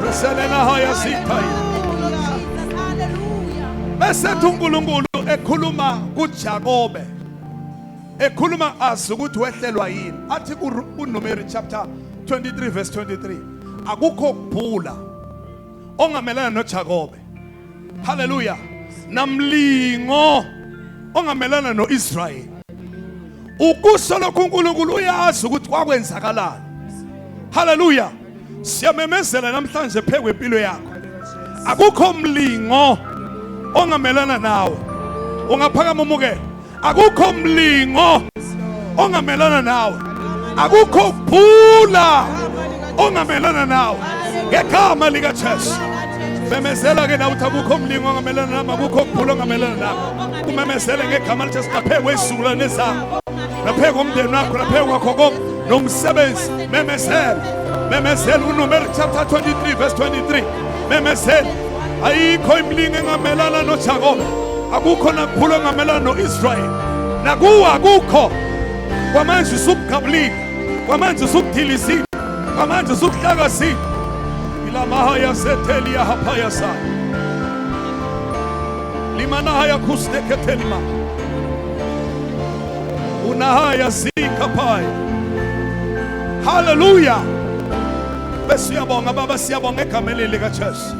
Preselena haya sitayi. Bese uNkulunkulu ekhuluma kuJakobe, ekhuluma azi ukuthi wehlelwa yini, athi kuNumeri chapter 23 verse 23, akukho kubhula ongamelana noJakobe. Haleluya. Namlingo ongamelana noIsrael. Ukusho lokhu uNkulunkulu uyazi ukuthi kwakwenzakalani. Haleluya. Siyamemezela namhlanje phe kwempilo yakho, akukho mlingo ongamelana nawe. Ungaphakama umukele. Akukho mlingo ongamelana nawe, akukho kubhula ongamelana nawe ngegama likaJesu. Memezela ke nawe uthi akukho mlingo ongamelana nami, akukho kubhula ongamelana nami. Umemezele ngegama likaJesu laphe kwesizukulwane zakho, laphe komndeni wakho, laphe kwakho konke nomsebenzi. Memezela, memezela uNumeri chapter 23 verse 23. Memezela, ayikho imilingo engamelana noJakobe, akukho nakuphula ongamelana no-Israyeli, nakuwo akukho. Kwamanje usukugabulile, kwamanje usukudilizile, kwamanje usukuhlakazile. Ilamahaya sethelia haphaya sa limanahaya kustekethelima unahaya zikaphaya. Haleluya. Bese uyabonga Baba, siyabonga egameni likaJesu.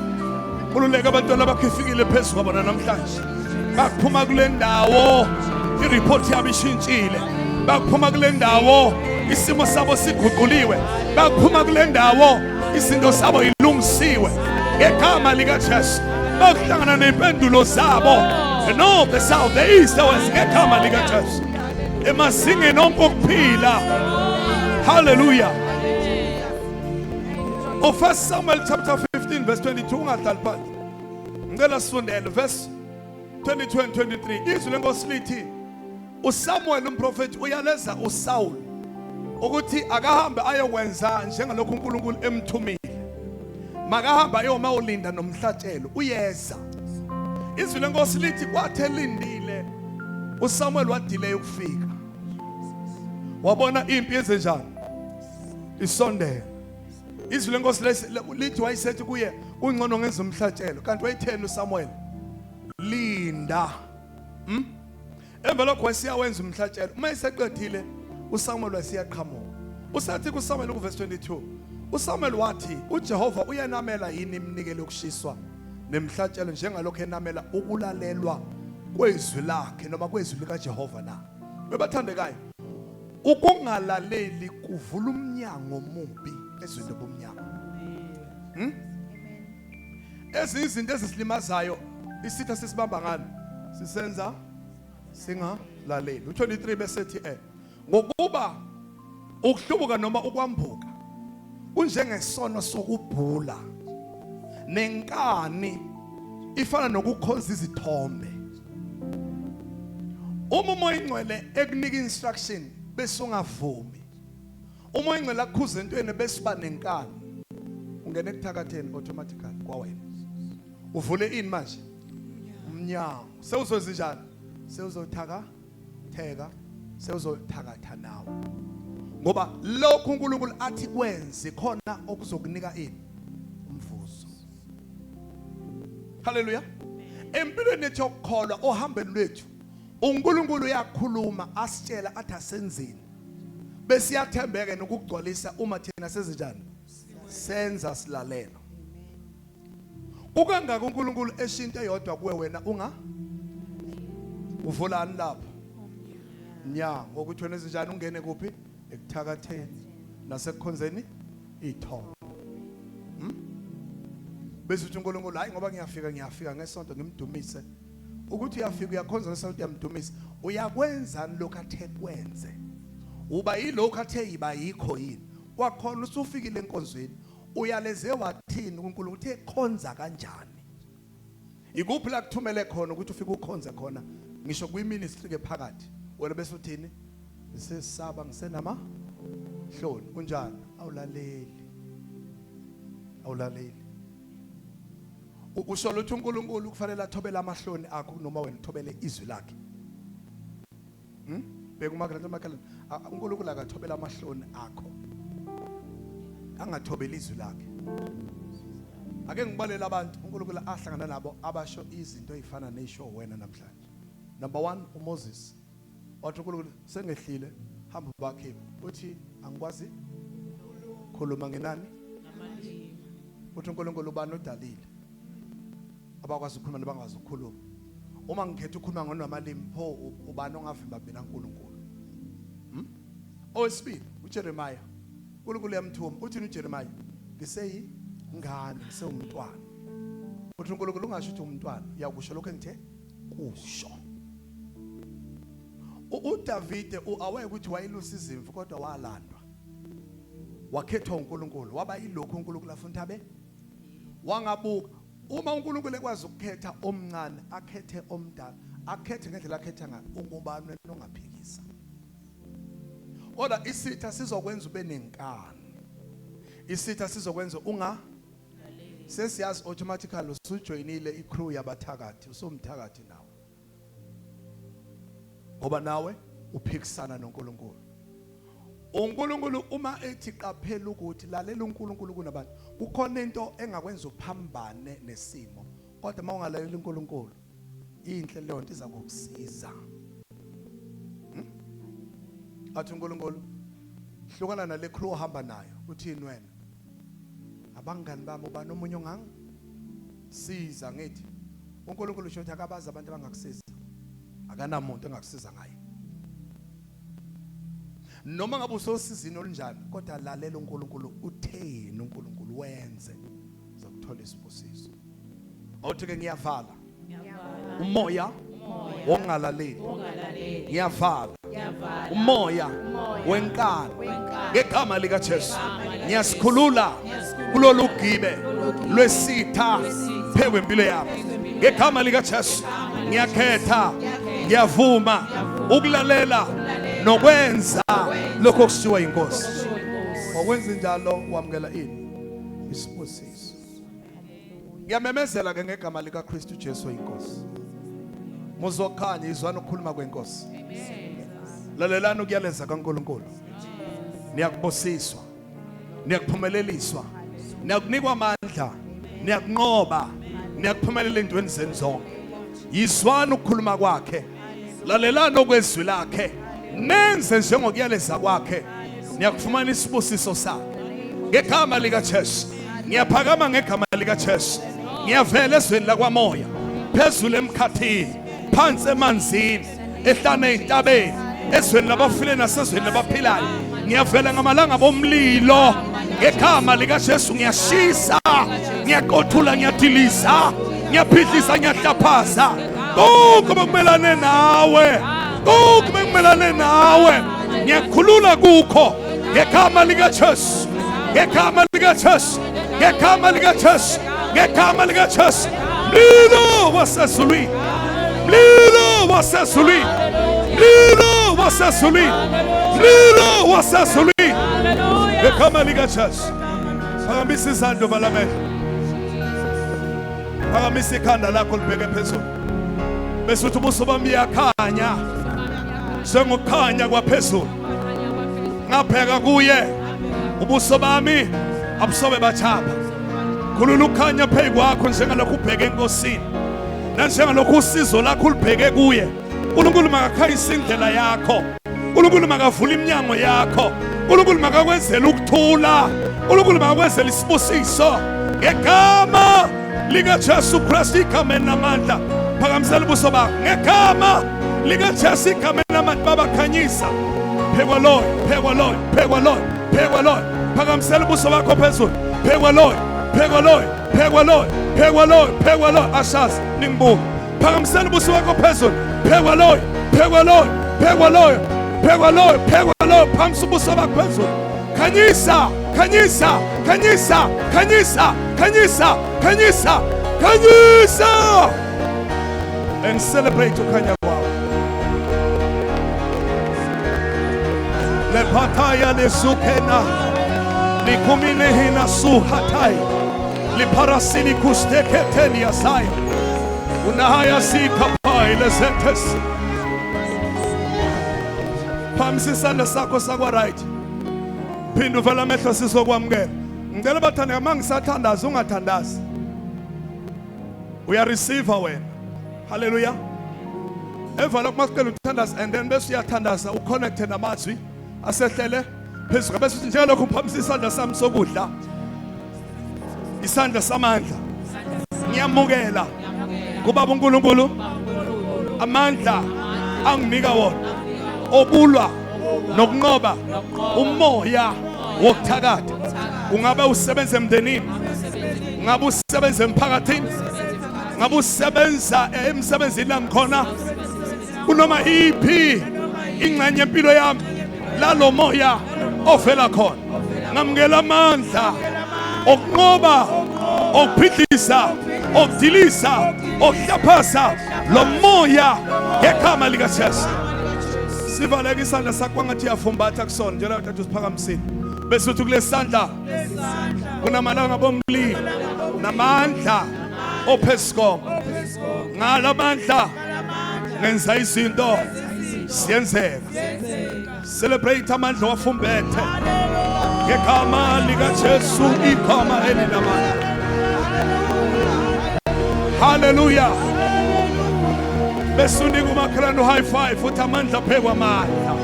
Khululeka abantwana bakho ifikile phezu kwabona namhlanje. Bakuphuma kule ndawo ireport yabo ishintshile. Bakuphuma kule ndawo isimo sabo siguquliwe. Bakuphuma kule ndawo izinto zabo ilungisiwe ngegama likaJesu. Bakuhlangana nempendulo zabo, the north, the south, the east, the west, ngegama likaJesu, emazingeni onke okuphila. Hallelujah. O 1 Samuel chapter 15 verse 22. Ungahlali phansi, ngicela sifundele verse 22 and 23. Izwi lenkosi lithi uSamuel umprofeti uyaleza uSaul ukuthi akahambe ayokwenza njengalokhu uNkulunkulu emthumile, makahambe ayoma ulinda nomhlatshelo uyeza. Izwi lenkosi lithi kwathi elindile uSamuel wadelay ukufika, wabona impi yenzenjani isondela. Izwi lenkosi lithi wayesethi kuye, kungcono ngenza umhlatshelo. Kanti wayetheni uSamuel? Linda. Emva lokho wasiyawenza umhlatshelo. Uma eseqedile uSamuel wasiyaqhamuka. Usathi kuSamuel kuverse 22, uSamuel wathi, uJehova uyanamela yini iminikelo yokushiswa nemhlatshelo njengalokho enamela ukulalelwa kwezwi lakhe noma kwezwi likaJehova na? Bebathandekayo, ukungalaleli kuvula umnyango omubi ezweni lobumnyama. Ezinye izinto ezisilimazayo isitha sisibamba ngani? Sisenza singalaleli. U23 bese ethi ngokuba ukuhlubuka noma ukwambuka kunjengesono sokubhula, nenkani ifana nokukhonza izithombe. Uma uMoya Ingcwele ekunika instruction bese ungavumi, uMoya Ingcwele akukhuza entweni bese uba nenkani, ungena ekuthakatheni automatically kwawena. Uvule ini manje? Umnyango. Sewuzozenza njani? Sewuzothaka theka, sewuzothakatha nawe, ngoba lokhu uNkulunkulu athi kwenze khona okuzokunika ini? Umvuzo. Haleluya. Empilweni yethu yokukholwa, ohambeni lwethu, uNkulunkulu uyakhuluma asitshela athi asenzeni, bese iyathembeka nokugcwalisa uma thina sezinjani senza silalela. Kukangaka uNkulunkulu eshinto eyodwa kuwe, wena unga uvulani lapho nya ngokuthi wena ezinjani ungene kuphi ekuthakatheni nasekukhonzeni ithongo. Bese uthi uNkulunkulu, hayi ngoba ngiyafika ngesonto ngimdumise. Ukuthi uyafika uyakhonza ngesonto uyamdumisa, uyakwenzani lokho athe kwenze? Uba yilokho athe yiba yikho yini? Kwakhona usufikile enkonzweni. Uyaleze wathini kuNkulunkulu uthe khonza kanjani? Ikuphi la kuthumele khona ukuthi ufike ukhonze khona ngisho kwiministry ke phakathi. Wena bese uthini? Ngisesaba ngisenama hloni. Kunjani? Awulaleli. Awulaleli. Usho ukuthi uNkulunkulu kufanele athobele amahloni akho noma wena uthobele izwi lakhe. Bheka umakhelwane umakhelwane uNkulunkulu akathobela amahloni akho. Angathobeli izwi lakhe. Ake ngibalele abantu uNkulunkulu ahlangana nabo abasho izinto ezifana nesho wena namhlanje. Number 1 uMoses. Wathi uNkulunkulu sengehlile hamba ubakhiphe. Uthi angikwazi khuluma ngenani? Uthi uNkulunkulu ubani odalile? Abakwazi ukukhuluma nabangakwazi ukukhuluma. Uma ngikhetha ukukhuluma ngonamalimi pho ubani ongavimba mina uNkulunkulu? Owesibili uJeremiah. uNkulunkulu uyamthuma. Uthini uJeremiah? Ngiseyi ngane, ngisewumntwana. Uthi uNkulunkulu ungasho ukuthi umntwana, uyakusho lokho engithe kusho. uDavide uaware ukuthi wayelusa izimvu kodwa walandwa. Wakhethwa uNkulunkulu, waba yilokhu uNkulunkulu afuna abe. Wangabuka uma uNkulunkulu ekwazi ukukhetha omncane, akhethe omdala, akhethe ngendlela akhetha ngayo, ungubani wena ongaphikisa? Kodwa isitha sizokwenza ube nenkani. Isitha sizokwenza unga sesiyazi automatically usujoyinile icrew yabathakathi, usumthakathi nawe. Ngoba nawe uphikisana noNkulunkulu. uNkulunkulu uma ethi qaphela ukuthi lalela uNkulunkulu kunabantu, kukhona into engakwenza uphambane nesimo. Kodwa uma ungalalela uNkulunkulu, inhle leyo nto iza kukusiza. Athi uNkulunkulu hlukana nale crew ohamba nayo. Uthini wena? Abangani bami ubani omunye ongangisiza ngithi uNkulunkulu usho ukuthi akabazi abantu abangakusiza. Akanamuntu ongakusiza ngaye. Noma ngabe usosizini olunjani kodwa lalela uNkulunkulu utheni uNkulunkulu wenze uzakuthola isibusiso. Awuthi ke ngiyavala. Umoya wongalaleli. Ngiyavala. Umoya wenkani ngegama lika Jesu. Ngiyasikhulula kulolu gibe lwesitha phezu kwempilo yami. Ngegama lika Jesu ngiyakhetha, ngiyavuma ukulalela nokwenza lokho okushiwo inkosi. Ngokwenza njalo wamukela ini? Isibusiso. Ngiyamemezela ke ngegama lika Kristu Jesu inkosi. Muzokhanya izwana ukukhuluma kwenkosi. Lalelani ukuyaleza kaNkulunkulu. Niyakubusiswa. Niyakuphumeleliswa. Niyakunikwa amandla. Niyakunqoba. Niyakuphumelela entweni zenu zonke. Yizwani ukukhuluma kwakhe. Lalelani okwezwi lakhe. Nenze njengokuyaleza kwakhe. Niyakufumana isibusiso sakhe. Ngegama lika Jesu. Ngiyaphakama ngegama lika Jesu. Ngiyavela ezweni lakwamoya. Phezulu emkhathini, phansi emanzini, ehlane ezintabeni, ezweni labafile nasezweni labaphilayo. Ngiyavela ngamalanga bomlilo. Ngegama lika Jesu ngiyashisa, ngiyaqothula, ngiyadiliza, ngiyaphidlisa, ngiyahlaphaza. Konke bekumelane nawe. Konke bekumelane nawe. Ngiyakhulula kukho ngegama lika Jesu. Ngegama lika Jesu. Ngegama lika Jesu. Ngegama lika Jesu. Mlilo wasezulwini. Mlilo wasezulwini. Mlilo wasezulwini. Mlilo wasezulwini. Ngegama lika Jesu. Phakamisa izandla vala amehlo. Phakamisa ikhanda lakho libheke phezulu. Bese uthi ubuso bami buyakhanya njengokukhanya kwaphezulu. Ngabheka kuye ubuso bami abusobe bathapha. Khulula ukukhanya phezu kwakho njengalokhu ubheke enkosini. Nanjengalokhu usizo lakho ulibheke kuye. uNkulunkulu makakhanyise indlela yakho. uNkulunkulu makavule iminyango yakho. uNkulunkulu makakwenzele ukuthula. uNkulunkulu makakwenzele isibusiso ngegama lika Jesu Kristu igama elinamandla. Phakamisela ubuso bakho ngegama lika Jesu igama elinamandla. Baba khanyisa phekwa loyo, phekwa loyo, phekwa loyo, phekwa loyo. Phakamisela ubuso bakho phezulu. Phekwa loyo, phekwa loyo, phekwa loyo, phekwa loyo, phekwa loyo. Ashazi ningibuke. Phakamisela ubuso bakho phezulu. Phekwa loyo, phekwa loyo, phekwa loyo, phekwa loyo, phekwa loyo. Phakamisa ubuso bakho phezulu. Khanyisa. Khanyisa, khanyisa, khanyisa, khanyisa, khanyisa, khanyisa. And celebrate ukhanya kwakho. Lepataya lesukena likuminehina suhatai liparasini kusteketenia sai unahaya sikapai lezetes. Phamisa isandla sakho sakwa right. Phinda uvale amehlo sizokwamukela. Ngicela bathandeka mangisathandaza ungathandazi. Uyareceive wena. Hallelujah. Emva lokho masicela ukuthandaza and then bese uyathandaza uconnecte namazwi asehlele phezulu bese uthi njengalokhu ngiphakamisa isandla sami sokudla, isandla samandla, ngiyamukela kubaba uNkulunkulu amandla anginika wona okulwa nokunqoba umoya wokuthakatha. Ungabe usebenza emndenini, ungabe usebenza emphakathini, ungabe usebenza emsebenzini la ngikhona, kunoma iphi ingxenye yempilo yami lalo moya ovela khona, ngamukela amandla okunqoba, okuphidlisa, okudilisa, okuhlaphasa lo moya ngegama likaJesu. Sivaleke isandla sakho kwangathi uyafumbatha kusona njengoba uthatha usiphakamisile, bese uthi kulesandla kunamalanga bomlilo namandla ophezu ngalamandla ngenza izinto ziyenzeka. Celebrate amandla wafumbethe ngegama likaJesu, igama elinamandla. Hallelujah. Bese unika umakhelwane high five futhi amandla phekwa amandla,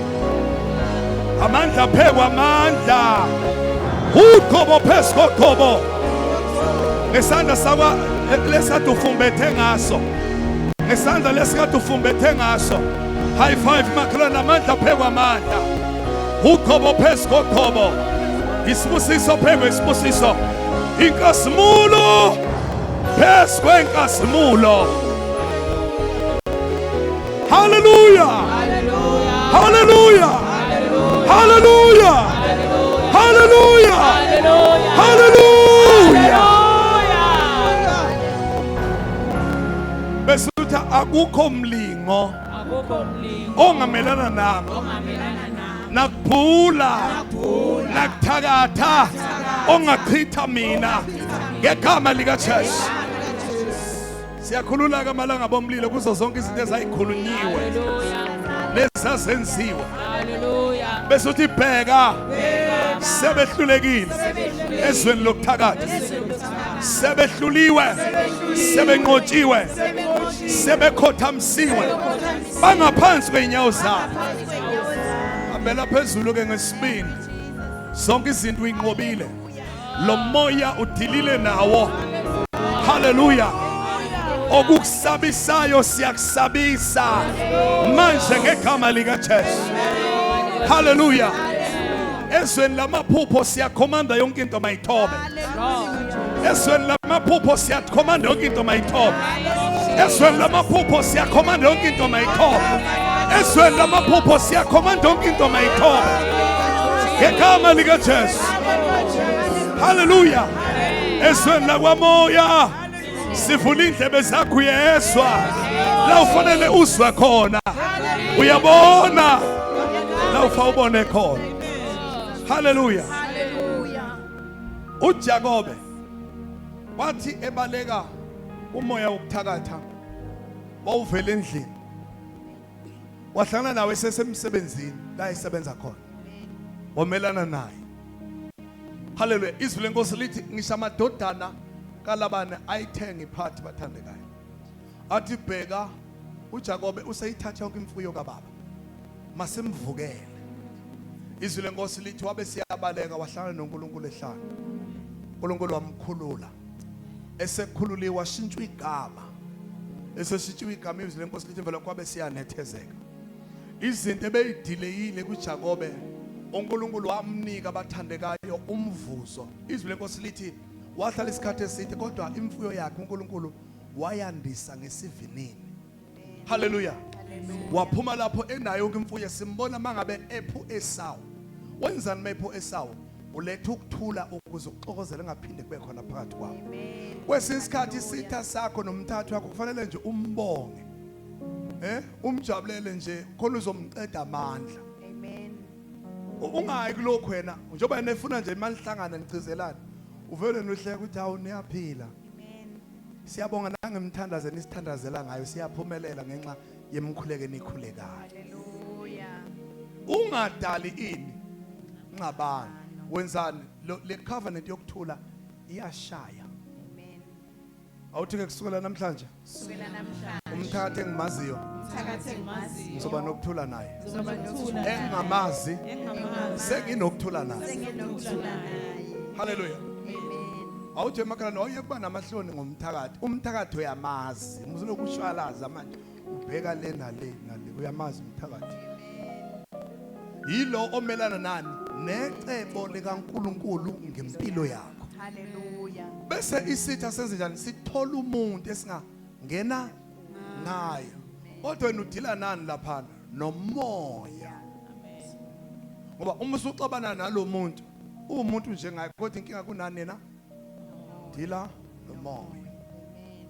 amandla phekwa amandla, uqobo phezu koqobo ngesandla sakwa lesikade ufumbethe ngaso, ngesandla lesikade ufumbethe ngaso. High five makhelwane, amandla phekwa amandla, uqobo phezu koqobo, isibusiso phekwe isibusiso, inkazimulo phezu kwenkazimulo. Hallelujah, hallelujah, hallelujah, hallelujah, hallelujah. Bese uthi akukho mlingo ongamelana nami, nakuphula, nakuthakatha, ongachitha mina ngegama likaJesu. Siyakhulula ke amalanga bomlilo kuzo zonke izinto ezayikhulunyiwe lezazenziwe. Bese uthi bheka, sebehlulekile ezweni lokuthakatha, sebehluliwe, sebenqotshiwe, sebekhothamsiwe, bangaphansi kwey'nyawo zabo. Hambela phezulu ke ngesibindi, zonke izinto uyinqobile, lo moya udilile nawo. Hallelujah. Okukusabisayo siyakusabisa manje ngegama likaJesu. Hallelujah. Ezweni lamaphupho siyakhomanda yonke into mayithobe. Ezweni lamaphupho siyakhomanda yonke into mayithobe. Ezweni lamaphupho siyakhomanda yonke into mayithobe. Ezweni lamaphupho siyakhomanda yonke into mayithobe ngegama likaJesu. Hallelujah. Ezweni lakwamoya sivula indlebe zakho, uyezwa la ufanele uzwe khona, uyabona la ufa ubone khona. Hallelujah. uJakobe wathi ebaleka umoya wokuthakatha wawuvela endlini, wahlangana nawe esesemsebenzini la esebenza khona, wamelana naye. Hallelujah. Izwi lenkosi lithi ngisho amadodana kaLabane ayithenga iphathi bathandekayo, athi bheka uJakobe useyithatha yonke imfuyo kababa, masimvukele. Izwi lenkosi lithi wabe siyabaleka, wahlangana noNkulunkulu ehlane, uNkulunkulu wamkhulula. Esekhululiwe washintshwa igama, eseshintshwa igama izwi lenkosi lithi vele kwabe siyanethezeka. Izinto ebeyidileyile kuJakobe uNkulunkulu wamnika abathandekayo umvuzo. Izwi lenkosi lithi wahlala isikhathi eside kodwa imfuyo yakhe uNkulunkulu wayandisa ngesivinini. Hallelujah. Waphuma lapho enayo yonke imfuyo. Simbona mangabe ephu Esawu. Wenzani mephu Esawu? Uletha ukuthula ukuze ukuxokozela engaphinde kube khona phakathi kwakho. Kwesinye isikhathi isitha sakho nomthathu wakho kufanele nje umbonge. Umjabulele nje khona uzomqeda amandla. Amen. Ungayi kulokhu wena njengoba yena efuna nje imalihlangana nichizelane. Uvele nohleka ukuthi hawu niyaphila. Amen. Siyabonga nangemthandazo enisithandazela ngayo, siyaphumelela ngenxa yemkhuleko enikhulekayo. Hallelujah. Ungadali ini nxabano. Wenzani le covenant yokuthula iyashaya. Amen. Awuthi ke kusukela namhlanje, Kusukela namhlanje, umthakathi engimaziyo umthakathi engimaziyo ngizoba nokuthula naye, ngizoba nokuthula naye. engingamazi senginokuthula naye. Senginokuthula naye. Hallelujah. Amen. Awuthi emakhaleni awuye kuba namahloni ngomthakathi. Umthakathi uyamazi, musulokushwalaza manje ubheka le nale nale, uyamazi umthakathi. Yilo omelana nani necebo likaNkuluNkulu ngempilo yakho. Hallelujah. Bese isitha senze njani? Sithola umuntu esingangena ngayo. Kodwa wena udila nani laphana? Nomoya. Ngoba uma usuxabana nalomuntu, uwumuntu njengaye, kodwa inkinga kunani yena? Dila nomoya.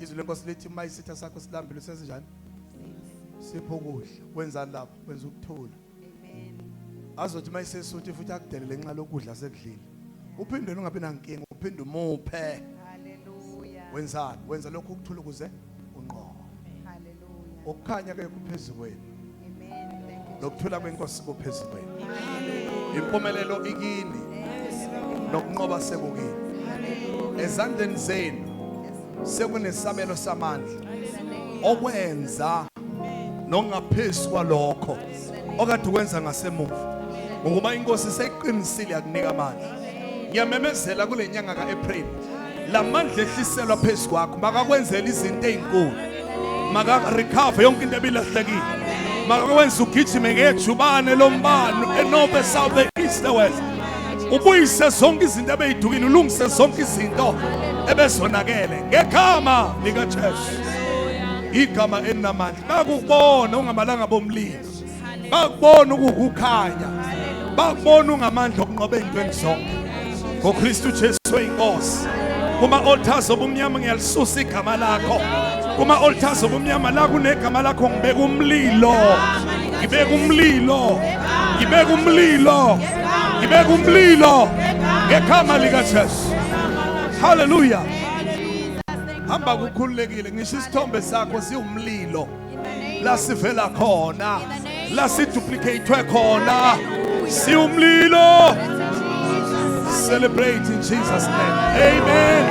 Izwi lenkosi lithi uma isitha sakho silambile senze njani? Sipho ukudla. Wenzani lapho? Wenza ukuthula. Amen. Azothi uma isesuthi futhi akudelele ngenxa lokudla sekudlile. Uphinde ungabi nankinga, uphinde umuphe. Hallelujah. Wenzani? Wenza lokhu ukuthula ukuze unqobe. Hallelujah. Ukukhanya ke kuphezu kwenu. Amen. Thank you. Nokuthula kwenkosi kuphezu kwenu. Impumelelo ikini. Nokunqoba sekukini. Ezandleni zenu sekunesabelo samandla okwenza nokungaphezu kwalokho okade ukwenza ngasemuva, ngokuba inkosi seyiqinisile yakunika amandla. Ngiyamemezela kule nyanga ka-April, lamandla ehliselwa phezu kwakho makakwenzela izinto ezinkulu, maka-recover yonke into ebilahlekile, makakwenza ugijime ngejubane lombani enorth, south, east, west, ubuyise zonke izinto ebeyidukile, ulungise zonke izinto ebezonakele ngegama likaJesu, igama elinamandla. Bakubona ungamalanga bomlilo, bakubona ukukhanya, bakubona ungamandla okunqoba ezintweni zonke ngoKristu Jesu inkosi. Kuma altars obumnyama ngiyalisusa igama lakho. Kuma altars obumnyama la kunegama lakho ngibeka umlilo, ngibeka umlilo, ngibeka umlilo, ngibeka umlilo ngegama likaJesu. Hallelujah. Hamba kukhululekile, ngisho isithombe sakho siwumlilo la sivela khona, la siduplicatwe khona, siwumlilo. Celebrate in Jesus' name. Amen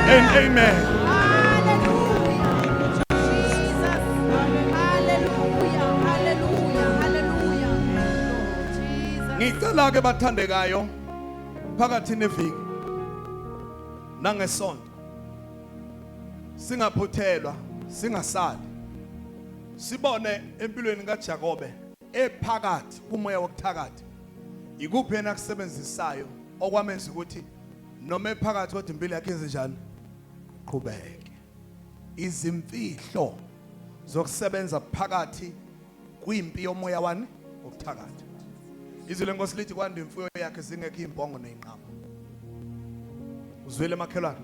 and amen. Hallelujah. Jesus. Hallelujah. Hallelujah. Hallelujah. Jesus. Ngicela ke bathandekayo, phakathi neviki nangesonto singaphuthelwa, singasali, sibone empilweni kaJakobe ephakathi kumoya wokuthakatha ikuphi yena akusebenzisayo okwamenza ukuthi noma ephakathi kodwa impilo yakhe yenze njani, qhubeke. Izimfihlo zokusebenza phakathi kwimpi yomoya wani wokuthakatha. Izwi lenkosi lithi kwanda imfuyo yakhe zingekho impongo nezinqama. Uzwile makhelwane?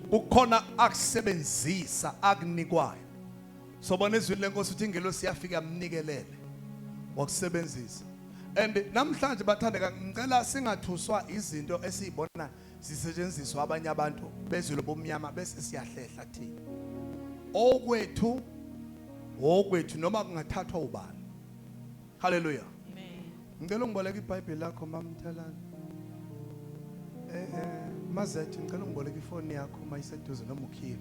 Kukhona akusebenzisa akunikwayo. Sobona izwi lenkosi uthi ingelosi yafika yamnikelele wakusebenzisa. And namhlanje bathandeka, ngicela singathuswa izinto esizibona zisetshenziswa abanye abantu bezwe lobumnyama bese siyahlehla thina. Okwethu okwethu noma kungathathwa ubani. Hallelujah. Ngicela ungiboleke iBhayibheli lakho mamthalane. Mazethu, ngicela ungiboleke ifoni yakho mayiseduze noma ukhiye.